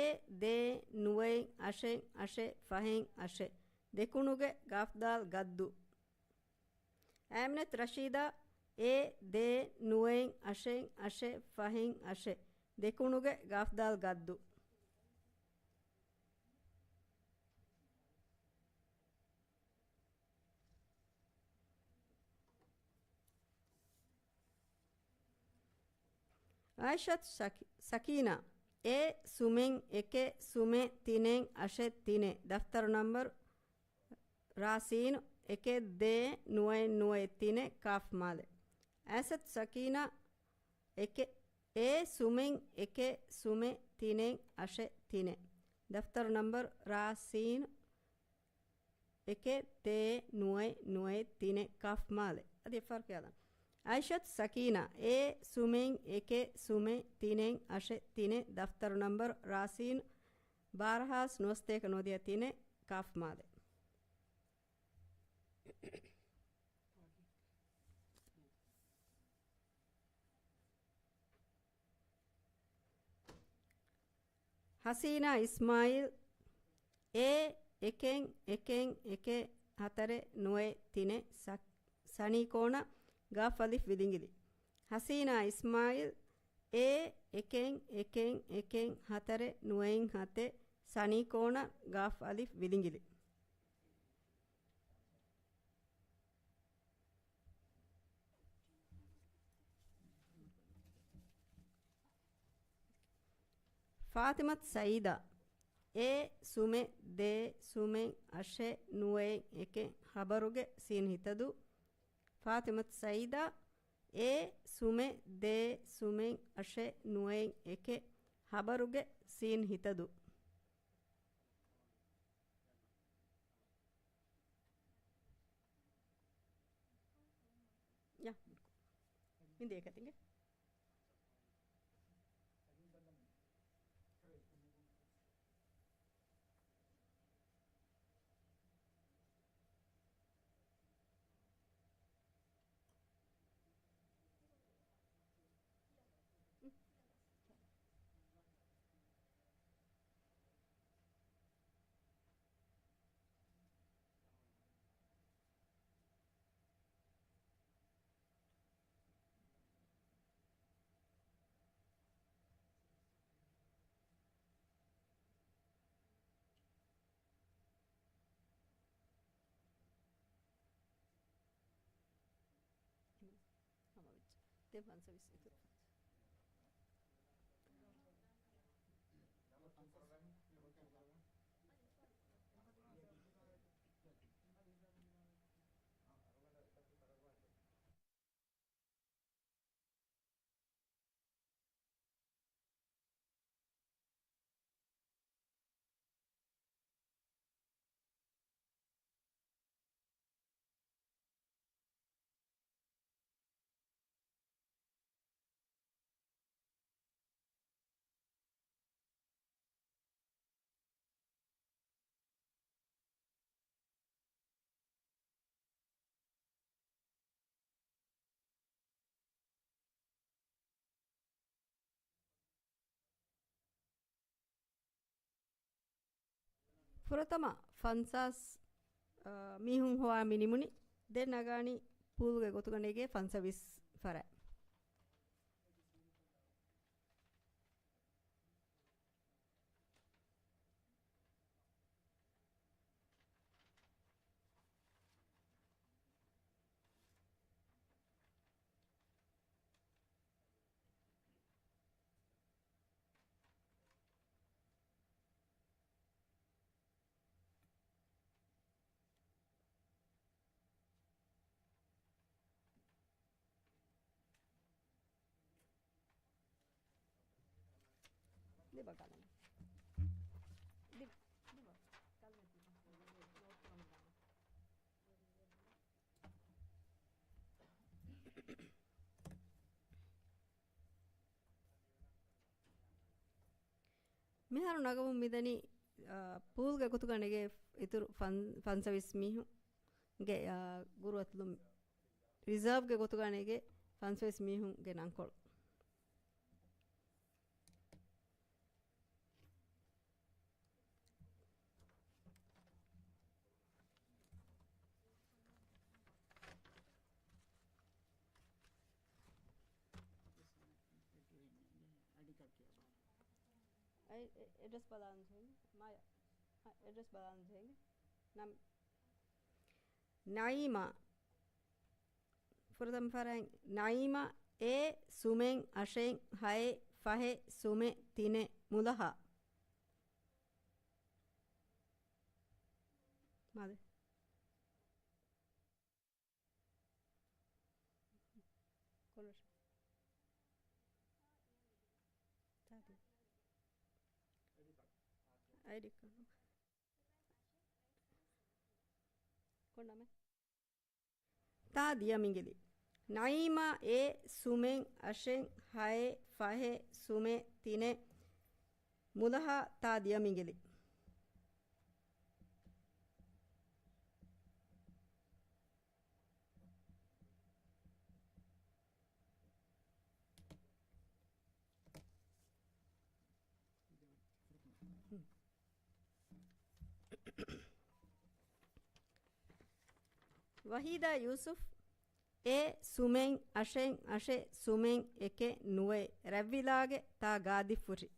ދޭއް ނުވައެއް އަށެއް އަށެއް ފަހެއް އަށެއް. ދެކުނުގެ ގާފްދާލް ގައްދު. އައިމިނަތު ރަޝީދާ، އޭ ދޭއް ނުވައެއް އަށެއް އަށެއް ފަހެއް އަށެއް. ދެކުނުގެ ގާފްދާލް ގައްދު. އައިޝަތު ސަކި-، ސަކީނާ، އޭ ސުމެން އެކެއް ސުމެއް ތިނެއް އަށެއް ތިނެއް، ދަފްތަރު ނަންބަރު ރާސީނު އެކެއް ދޭއް ނުވައެއް ނުވައެއް ތިނެއް، ކާފް މާލެ. އައިޝަތު ސަކީނާ، އެކެއް، އޭ ސުމެން އެކެއް ސުމެއް ތިނެއް އަށެއް ތިނެއް، ދަފްތަރު ނަންބަރު ރާސީނު އެކެއް ދޭއް ނުވައެއް ނުވައެއް ތިނެއް، ކާފް މާލެ. އަދި އެއްފަހަރު ކިޔާލަން. އައިޝަތު ސަކީނާ، އޭ ސުމެން އެކެއް ސުމެއް ތިނެއް އަށެއް ތިނެއް، ދަފްތަރު ނަންބަރު ރާސީނު ބާރަ ހާސް ނުވަސަތޭކަ ނުވަދިހަ ތިނެއް، ކާފް މާލެ. ހަސީނާ އިސްމާއީލް، އޭ އެކެއް އެކެއް އެކެއް ހަތަރެއް ނުވައެއް ތިނެއް، ސަ-، ސަނީކޯނަ، ގާފް އަލިފް ވިލިނގިލި. ހަސީނާ އިސްމާއީލް، އޭ އެކެއް އެކެއް އެކެއް ހަތަރެއް ނުވައެއް ހަތެއް، ސަނީކޯނަ، ގާފް އަލިފް ވިލިނގިލި. ފާތިމަތު ސައީދާ، އޭ ސުމެއް ދޭއް ސުމެއް އަށެއް ނުވައެއް އެކެއް، ހަބަރުގެ ސީން ހިތަދޫ. ފާތިމަތު ސައީދާ، އޭ ސުމެއް ދޭއް ސުމެއް އަށެއް ނުވައެއް އެކެއް، ހަބަރުގެ ސީން ހިތަދޫ. ޔާ، މި ދޭކަތިގެ. ހަމަވެއްޖެ. ދެން ފަންސަވީސް އިތުރު. ފުރަތަމަ ފަންސާސް، އާ، މީހުން ހޮވާ މި ނިމުނީ. ދެން ނަގާނީ ޕޫލްގެ ގޮތުގަ ނެގޭ ފަންސަވީސް ފަރާތް. ދިބަ ކަލަމެއް. ދި-، ދިބަ. ކަލަމެއް ދިބަ. ނޯޓް ކުރަމުން ދާނެ. މިހާރު ނަގަމުން މިދަނީ، އާ، ޕޫލްގެ ގޮތުގަ ނެގޭ އިތުރު ފަން-، ފަންސަވީސް މީހުންގެ، އާ، ގުރުއަތުލުން. ރިޒާވްގެ ގޮތުގަ ނެގޭ ފަންސަވީސް މީހުންގެ ނަންކޮޅު. އައި-، އެ-، އެޑްރެސް ބަލާން ޖެހެން. މާޔާ. އަ، އެޑްރެސް ބަލާން ޖެހެން. ނަމް-، ނައީމާ. ފުރަތަމަ ފަރާތް ނައީމާ، އޭ ސުމެން އަށެއް ހައެއް ފަހެއް، ސުމެއް، ތިނެއް، މުލަހާ. މާލެ. ކޮން ރަށެއް؟ ތާދި. އައިޑީ ކާޑު. ކޮން ނަމެއް؟ ތާ ދިޔަ މިނގިލި. ނައީމާ އޭ ސުމެއް އަށެއް ހައެއް ފަހެއް ސުމެއް ތިނެއް މުލަހާ ތާ ދިޔަ މިނގިލި. ވަހީދާ ޔޫސުފް އޭ ސުމެއް އަށެއް އަށެއް ސުމެއް އެކެއް ނުވައެއް ރަތްވިލާގެ ތާ ގާދިފުށި.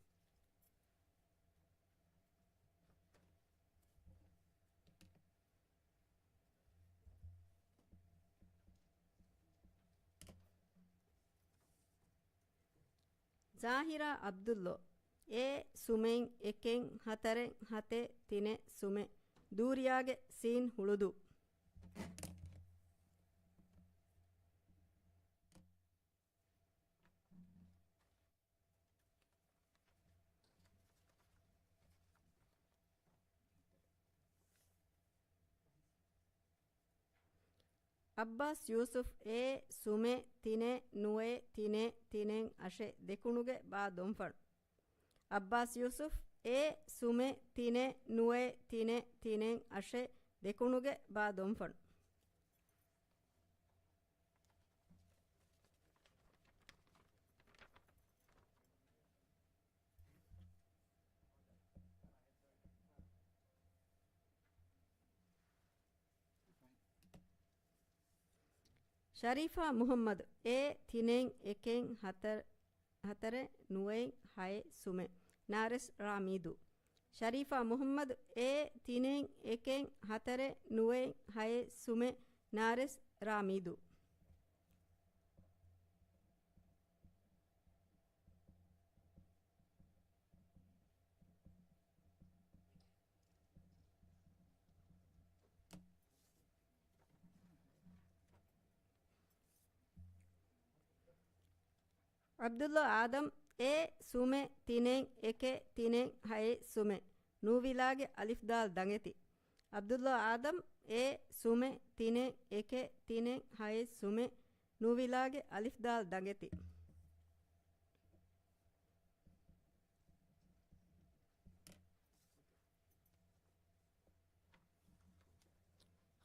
ޒާހިރާ އަބްދުއްލޯ އޭ ސުމެއް އެކެއް ހަތަރެއް ހަތެއް ތިނެއް ސުމެއް ދޫރިޔާގެ ސީން ހުޅުދޫ. އައްބާސް ޔޫސުފް އޭ ސުމެއް ތިނެއް ނުވައެއް ތިނެއް ތިނެއް އަށެއް ދެކުނުގެ ބާ ދޮންފަން. އައްބާސް ޔޫސުފް އޭ ސުމެއް ތިނެއް ނުވައެއް ތިނެއް ތިނެއް އަށެއް ދެކުނުގެ ބާ ދޮންފަން. ޝަރީފާ މުހައްމަދު އޭ ތިނެއް އެކެއް ހަތަރު ހަތަރެއް ނުވައެއް ހައެއް ސުމެއް ނާރެސް ރާ މީދޫ. ޝަރީފާ މުހައްމަދު އޭ ތިނެއް އެކެއް ހަތަރެއް ނުވައެއް ހައެއް ސުމެއް ނާރެސް ރާ މީދޫ. ޢަބްދުﷲ އާދަމް އޭ ސުމެއް ތިނެއް އެކެއް ތިނެއް ހައެއް ސުމެއް ނޫވިލާގެ އަލިފް ދާލް ދަނގެތި. ޢަބްދުﷲ އާދަމް އޭ ސުމެއް ތިނެއް އެކެއް ތިނެއް ހައެއް ސުމެއް ނޫވިލާގެ އަލިފް ދާލް ދަނގެތި.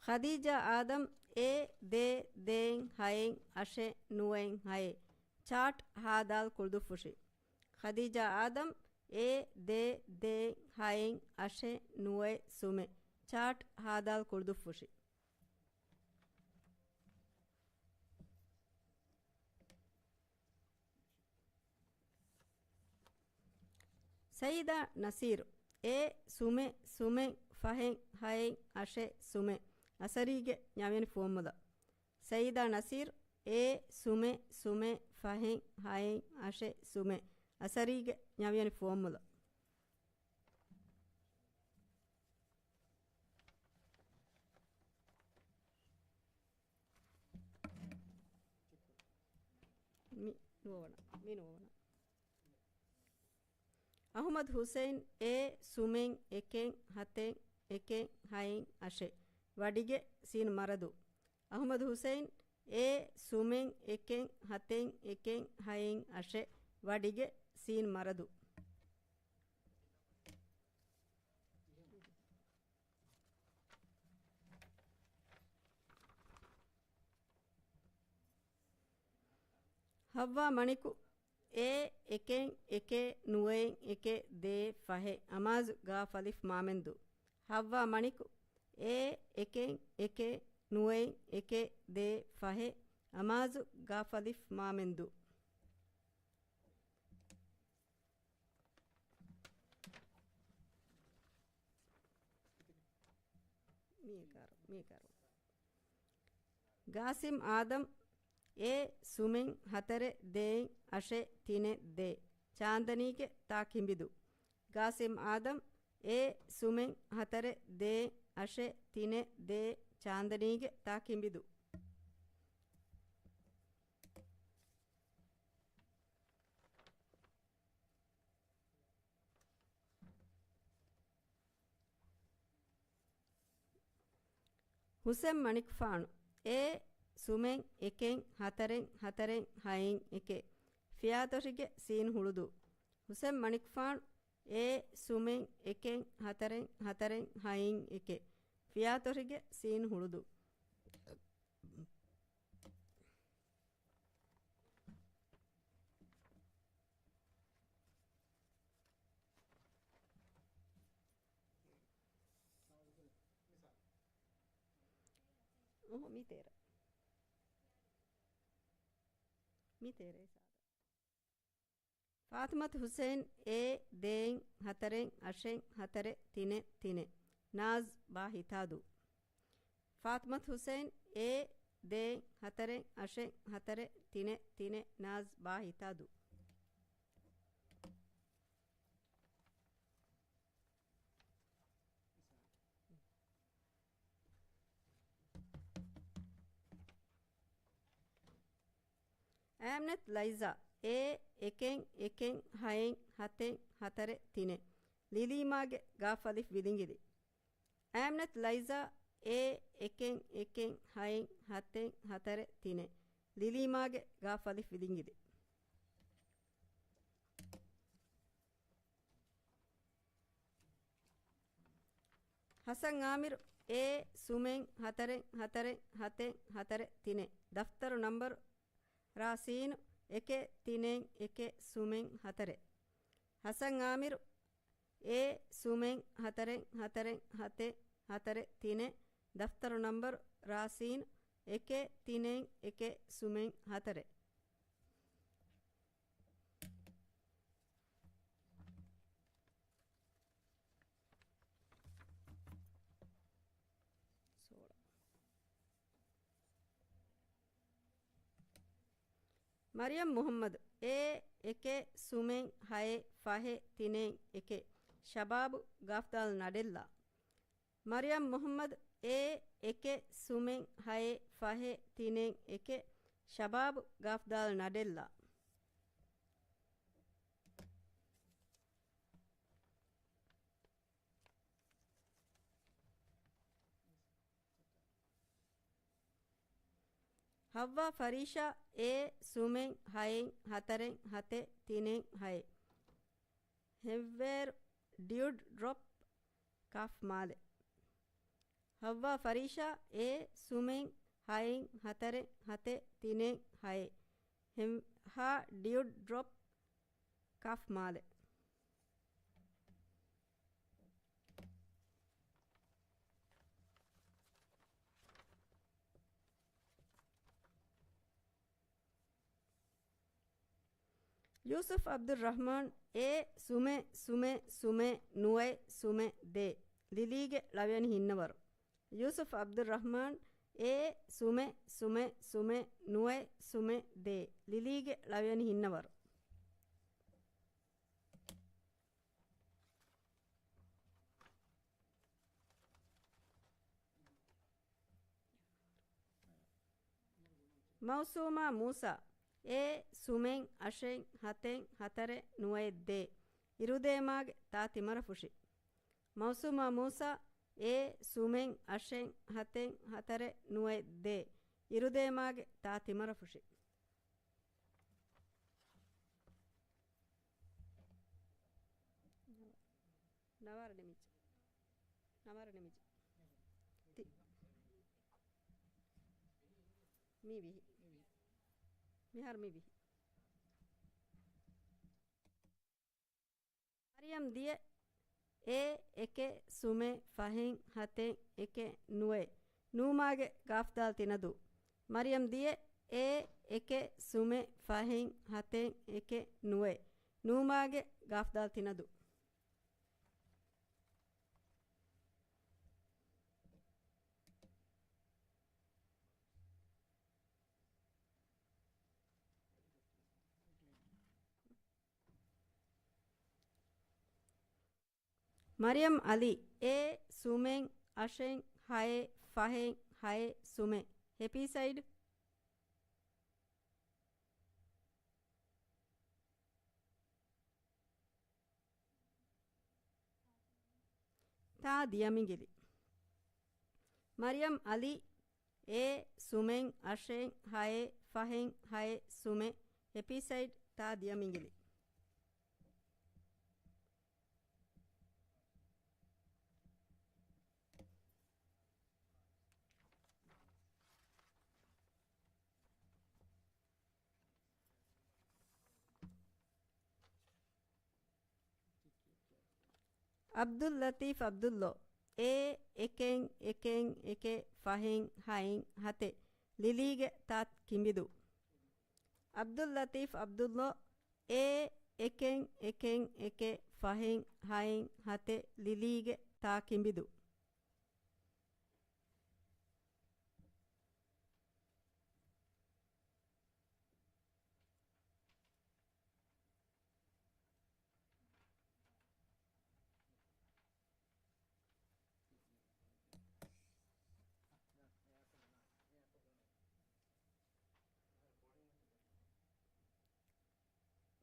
ޚަދީޖާ އާދަމް އޭ ދޭ ދޭއް ހައެއް އަށެއް ނުވައެއް ހައެއް ޗާޓް ހާދާލް ކުޅުދުއްފުށި. ޚަދީޖާ އާދަމް އޭ ދޭ ދޭއް ހައެއް އަށެއް ނުވައެއް ސުމެއް ޗާޓް ހާދާލް ކުޅުދުއްފުށި. ސައީދާ ނަސީރު އޭ ސުމެއް ސުމެއް ފަހެއް ހައެއް އަށެއް ސުމެއް އަސަރީގެ ނަވިޔަނި ފުވައްމުލައް. ސައީދާ ނަސީރު އޭ ސުމެއް ސުމެއް ފަހެއް ހައެއް އަށެއް ސުމެއް އަސަރީގެ ނަވިޔަނި ފުވައްމުލައް. މި ނުވަވަނަ. މި ނުވަވަނަ. އަޙުމަދު ޙުސައިން އޭ ސުމެއް އެކެއް ހަތެއް އެކެއް ހައެއް އަށެއް ވަޑިގެ ސީން މަރަދު. އަޙުމަދު ޙުސައިން އޭ ސުމެއް އެކެއް ހަތެއް އެކެއް ހައެއް އަށެއް ވަޑިގެ ސީން މަރަދު. ޙައްވާ މަނިކު އޭ އެކެއް އެކެއް ނުވައެއް އެކެއް ދޭއް ފަހެއް އަމާޒު ގާފަލިފް މާމެންދޫ. ޙައްވާ މަނިކު އޭ އެކެއް އެކެއް ނުވައެއް އެކެއް ދޭއް ފަހެއް އަމާޒު ގާފަލިފް މާމެންދޫ. މީގާރު، މީގާރު. ގާސިމް އާދަމް އޭ ސުމެއް ހަތަރެއް ދޭއް އަށެއް ތިނެއް ދޭއް ޗާންދަނީގެ ތާ ކިނބިދޫ. ގާސިމް އާދަމް، އޭ ސުމެއް ހަތަރެއް ދޭއް އަށެއް ތިނެއް ދޭއް، ޗާންދަނީގެ ތާ ކިނބިދޫ. ހުސެން މަނިކުފާނު، އޭ ސުމެއް އެކެއް ހަތަރެއް ހަތަރެއް ހައެއް އެކެއް، ފިޔާތޮށިގެ ސީން ހުޅުދޫ. ހުސެން މަނިކުފާނު، އޭ ސުމެއް އެކެއް ހަތަރެއް ހަތަރެއް ހައެއް އެކެއް، ފިޔާތޮށިގެ ސީން ހުޅުދޫ. އޮހޮ، މީ ތޭރަ. މީ ތޭރަ ސާދަ. ފާތިމަތު ހުސެން، އޭ ދޭއް ހަތަރެއް އަށެއް ހަތަރެއް ތިނެއް ތިނެއް، ނާޒް ބާ ހިތާދޫ. ފާތިމަތު ހުސެން، އޭ ދޭއް ހަތަރެއް އަށެއް ހަތަރެއް ތިނެއް ތިނެއް، ނާޒް ބާ ހިތާދޫ. އައިމްނަތް ލައިޒާ، އޭ އެކެއް އެކެއް ހައެއް ހަތެއް ހަތަރެއް ތިނެއް، ލިލީމާގެ ގާފަލި ވިލިނގިލި. އައިމްނަތް ލައިޒާ، އޭ އެކެއް އެކެއް ހައެއް ހަތެއް ހަތަރެއް ތިނެއް، ލިލީމާގެ ގާފަލި ވިލިނގިލި. ހަސަން އާމިރު، އޭ ސުމެއް ހަތަރެއް ހަތަރެއް ހަތެއް ހަތަރެއް ތިނެއް، ދަފްތަރު ނަންބަރު ރާސީނު އެކެއް ތިނެއް އެކެއް ސުމެއް ހަތަރެއް. ހަސަން އާމިރު، އޭ ސުމެއް ހަތަރެއް ހަތަރެއް ހަތެއް ހަތަރެއް ތިނެއް، ދަފްތަރު ނަންބަރު ރާސީނު އެކެއް ތިނެއް އެކެއް ސުމެއް ހަތަރެއް. މަރިޔަމް މުހައްމަދު، އޭ އެކެއް ސުމެއް ހައެއް ފަހެއް ތިނެއް އެކެއް، ޝަބާބު ގާފްދާލް ނަޑެއްލާ. މަރިޔަމް މުހައްމަދު، އޭ އެކެއް ސުމެއް ހައެއް ފަހެއް ތިނެއް އެކެއް، ޝަބާބު ގާފްދާލް ނަޑެއްލާ. ހައްވާ ފަރީޝާ، އޭ ސުމެއް ހައެއް ހަތަރެއް ހަތެއް ތިނެއް ހައެއް. ހެއްވޭރު ޑިއުޑް ޑްރޮޕް ކާފް މާލެ. ހައްވާ ފަރީޝާ، އޭ ސުމެއް ހައެއް ހަތަރެއް ހަތެއް ތިނެއް ހައެއް. ހެ-، ހާ ޑިއުޑް ޑްރޮޕް ކާފް މާލެ. ޔޫސުފް އަބްދުއްރަޙްމާން، އޭ ސުމެ ސުމެ ސުމެ ނުވައެއް ސުމެ ދޭއް، ލިލީގެ ޅަވިޔަނި ހިންނަވަރު. ޔޫސުފް އަބްދުއްރަޙްމާން، އޭ ސުމެ ސުމެ ސުމެ ނުވައެއް ސުމެ ދޭއް، ލިލީގެ ޅަވިޔަނި ހިންނަވަރު. މައުސޫމާ މޫސާ، އޭ ސުމެއް އަށެއް ހަތެއް ހަތަރެއް ނުވައެއް ދޭއް، އިރުދޭމާގެ ތާ ތިމަރަފުށި. މައުސޫމާ މޫސާ، އޭ ސުމެއް އަށެއް ހަތެއް ހަތަރެއް ނުވައެއް ދޭއް، އިރުދޭމާގެ ތާ ތިމަރަފުށި. ނަވާރަ ނިމިއްޖެ. ނަވާރަ ނިމިއްޖެ. ތި-، މީ ވިހި. މިހާރު މީ ވިހި. މަރިޔަމް ދިޔަ، އޭ އެކެއް ސުމެ ފަހެއް ހަތެއް އެކެއް ނުވައެއް، ނޫމާގެ ގާފްދާލް ތިނަދޫ. މަރިޔަމް ދިޔަ، އޭ އެކެއް ސުމެ ފަހެއް ހަތެއް އެކެއް ނުވައެއް، ނޫމާގެ ގާފްދާލް ތިނަދޫ. މަރިޔަމް އަލީ، އޭ ސުމެއް އަށެއް ހައެއް ފަހެއް ހައެއް ސުމެއް. ހެޕީ ސައިޑް. ތާ ދިޔަ މިނގިލި. މަރިޔަމް އަލީ، އޭ ސުމެއް އަށެއް ހައެއް ފަހެއް ހައެއް ސުމެއް. ހެޕީ ސައިޑް، ތާ ދިޔަ މިނގިލި. ޢަބްދުއްލަތީފް ޢަބްދުއްލޯ، އޭ އެކެއް އެކެއް އެކެއް ފަހެއް ހައެއް ހަތެއް، ލިލީގެ ތާ ކިނބިދޫ. ޢަބްދުއްލަތީފް ޢަބްދުއްލޯ، އޭ އެކެއް އެކެއް އެކެއް ފަހެއް ހައެއް ހަތެއް، ލިލީގެ ތާ ކިނބިދޫ.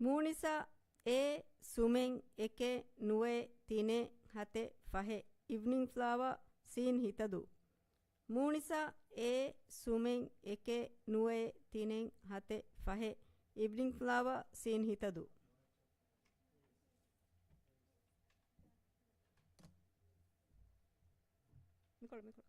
މޫނިސާ، އޭ ސުމެއް އެކެއް ނުވައެއް ތިނެއް ހަތެއް ފަހެއް، އިވްނިންގް ފްލާވާ، ސީން ހިތަދޫ. މޫނިސާ، އޭ ސުމެއް އެކެއް ނުވައެއް ތިނެއް ހަތެއް ފަހެއް، އިވްނިންގް ފްލާވާ، ސީން ހިތަދޫ. މިކޮޅު، މިކޮޅު.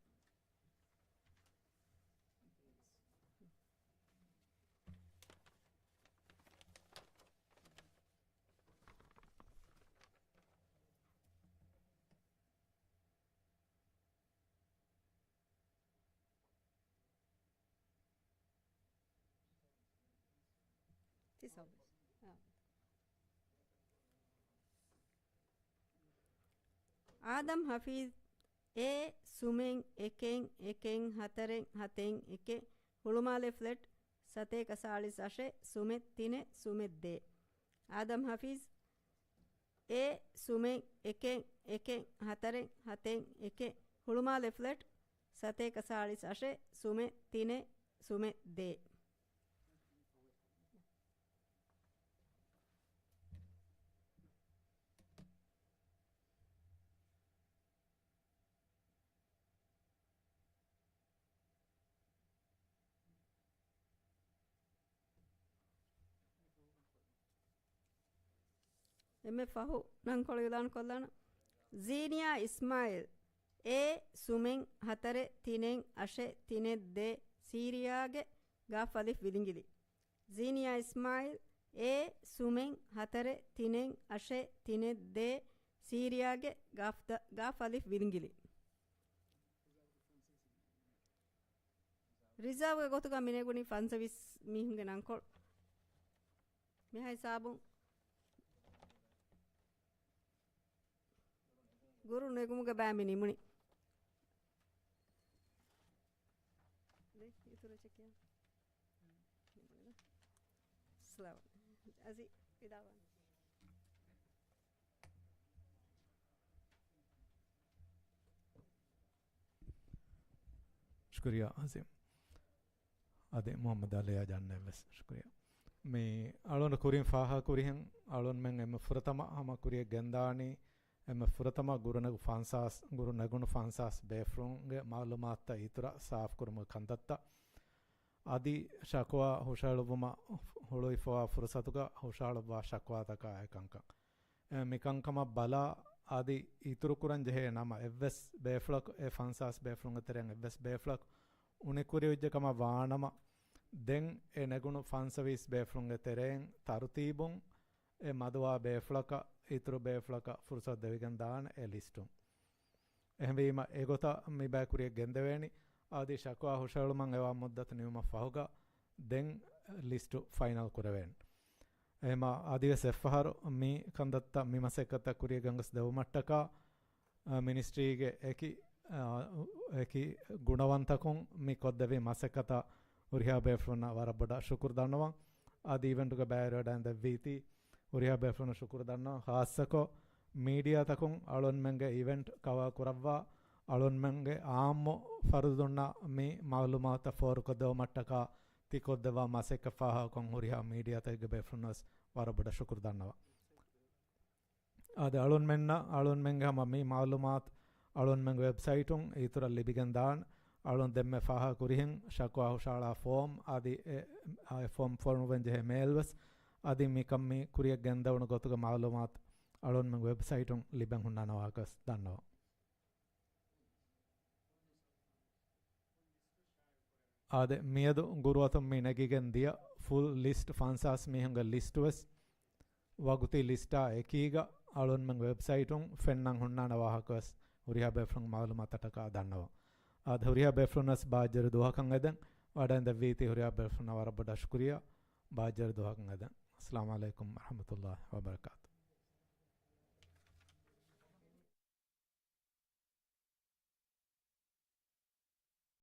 ތި ސައުބެސް. އާ. އާދަމް ހަފީޒް، އޭ ސުމެއް އެކެއް އެކެއް ހަތަރެއް ހަތެއް އެކެއް، ހުޅުމާލެ ފްލެޓް، ސަތޭކަ ސާޅީސް އަށެއް ސުމެއް ތިނެއް ސުމެއް ދޭއް. އާދަމް ހަފީޒް، އޭ ސުމެއް އެކެއް އެކެއް ހަތަރެއް ހަތެއް އެކެއް، ހުޅުމާލެ ފްލެޓް، ސަތޭކަ ސާޅީސް އަށެއް ސުމެއް ތިނެއް ސުމެއް ދޭއް. އެންމެ ފަހު ނަންކޮޅު އިޢުލާން ކޮށްލާނަން. ޒީނިޔާ އިސްމާޢީލް، އޭ ސުމެއް ހަތަރެއް ތިނެއް އަށެއް ތިނެއް ދޭއް، ސީރިޔާގެ ގާފް އަލިފް ވިލިނގިލި. ޒީނިޔާ އިސްމާޢީލް، އޭ ސުމެއް ހަތަރެއް ތިނެއް އަށެއް ތިނެއް ދޭއް، ސީރިޔާގެ ގާފް ދަ-، ގާފް އަލިފް ވިލިނގިލި. ރިޒާވްގެ ގޮތުގަ މި ނެގުނީ ފަންސަވީސް މީހުންގެ ނަންކޮޅު. މިހާ ހިސާބުން ގުރު ނެގުމުގެ ބައި މި ނިމުނީ. ދެ، އިތުރު ޗެކް ކިޔާ. ނިމުނީ ދޯ؟ ސްލާމް. އަޒީ، ވިދާވާން. ޝުކުރިއްޔާ އަޒީމް. އަދި މުޙައްމަދު އަލީއާ ޖަންނަށް ވެސް ޝުކުރިއްޔާ. މި އަޅުގަނޑު ކުރިން ފާހަގަ ކުރިހެން އަޅުންމެން އެންމެ ފުރަތަމަ ހަމަ ކުރިއަށް ގެންދާނީ، އެންމެ ފުރަތަމަ ގުރުނެގު ފަންސާސް، ގުރު ނެގުނު ފަންސާސް ބޭފުޅުންގެ މަޢުލޫމާތުތައް އިތުރަށް ސާފުކުރުމުގެ ކަންތައްތައް. އަދި ޝަކުވާ ހުށަހެޅުއްވުމަށް ހުޅުވިފަވާ ފުރުޞަތުގަ ހުށަހަޅުއްވާ ޝަކުވާތަކާއި ކަންކަން. އެ، މިކަންކަމަށް ބަލާ، އަދި އިތުރުކުރަން ޖެހޭ ނަމަ އެއްވެސް ބޭފުޅަކު، އެ ފަންސާސް ބޭފުޅުންގެ ތެރެއިން އެއްވެސް ބޭފުޅަކު އުނިކުރިވެއްޖެ ކަމަށް ވާނަމަ، ދެން އެ ނެގުނު ފަންސަވީސް ބޭފުޅުންގެ ތެރެއިން ތަރުތީބުން އެ މަދުވާ ބޭފުޅަކަށް އިތުރު ބޭފުޅަކަށް ފުރުޞަތު ދެވިގެން ދާނެ އެ ލިސްޓުން. އެހެންވީމަ، އެގޮތަށް މިބައި ކުރިއަށް ގެންދެވޭނީ. އަދި ޝަކުވާ ހުށަހެޅުމަށް އެވާ މުއްދަތު ނިމުމަށް ފަހުގަ ދެން ލިސްޓު ފައިނަލް ކުރެވޭނެ. އެހެމަ އަދިވެސް އެއްފަހަރު މި ކަންތައްތައް މި މަސައްކަތްތައް ކުރިއަށް ގެންގޮސް ދެވުމަށްޓަކާ، އަ، މިނިސްޓްރީގެ އެކި، އަ، އެކި ގުނަވަންތަކުން މި ކޮށްދެއްވި މަސައްކަތަށް ހުރިހާ ބޭފުޅުންނަށް ވަރަށް ބޮޑަށް ޝުކުރު ދަންނަވަން. އަދި އިވެންޓުގެ ބައިވެރިވެވަޑައިގެން ދެއްވީތީ ހުރިހާ ބޭފުޅުންނަށް ޝުކުރު ދަންނަވަން. ޚާއްޞަކޮށް މީޑިއާތަކުން އަޅުންމެންގެ އިވެންޓް ކަވާ ކުރައްވާ، އަޅުންމެންގެ އާއްމު ފަރުދުންނަށް މި މައުލޫމާތުތައް ފޯރުކޮށްދެވުމަށްޓަކާ ތި ކޮށްދެއްވާ މަސައްކަތް ފާހަގަކޮށް ހުރިހާ މީޑިއާތަކެއްގެ ބޭފުޅުންނަސް ވަރަށް ބޮޑަށް ޝުކުރު ދަންނަވަ. އާދެ، އަޅުންމެންނަށް އަޅުންމެންގެ ހަމަ މި މައުލޫމާތު އަޅުންމެންގެ ވެބްސައިޓުން އިތުރަށް ލިބިގެން ދާން. އަޅުން ދެންމެ ފާހަގަ ކުރިހެން ޝަކުވާ ހުށައަޅާ ފޯމް އަދި އެ، އެ ފޯމް ފޮނުވެން ޖެހޭ މޭލް ވެސް އަދި މިކަން މި ކުރިއަށް ގެންދެވުނު ގޮތުގެ މައުލޫމާތު އަޅުންމެންގެ ވެބްސައިޓުން ލިބެން ހުންނާނެ ވާހަކަ ވެސް ދަންނަވަން. އާދެ، މިއަދު ގުރުއަތުން މި ނެގިގެން ދިޔަ ފުލް ލިސްޓް ފަންސާސް މީހުންގެ ލިސްޓް ވެސް ވަގުތީ ލިސްޓާ އެކީގަ އަޅުންމެން ވެބްސައިޓުން ފެންނަން ހުންނާނެ ވާހަކަ ވެސް ހުރިހާ ބޭފުޅުން މައުލޫމާތަށްޓަކާ ދަންނަވަން. އާދެ، ހުރިހާ ބޭފުޅުން ވެސް ބާއްޖަވެރި ދުވަހަކަށް އެދެން. ވަޑައިން ދެއްވީތީ ހުރިހާ ބޭފުޅުންނަށް ވަރަށް ބޮޑަށް ޝުކުރިއްޔާ. ބާއްޖަވެރި ދުވަހަކަށް އެދެން. އައްސަލާމު ޢަލައިކުމް ވަރަޙްމަތުﷲ ވަބަރަކާތު.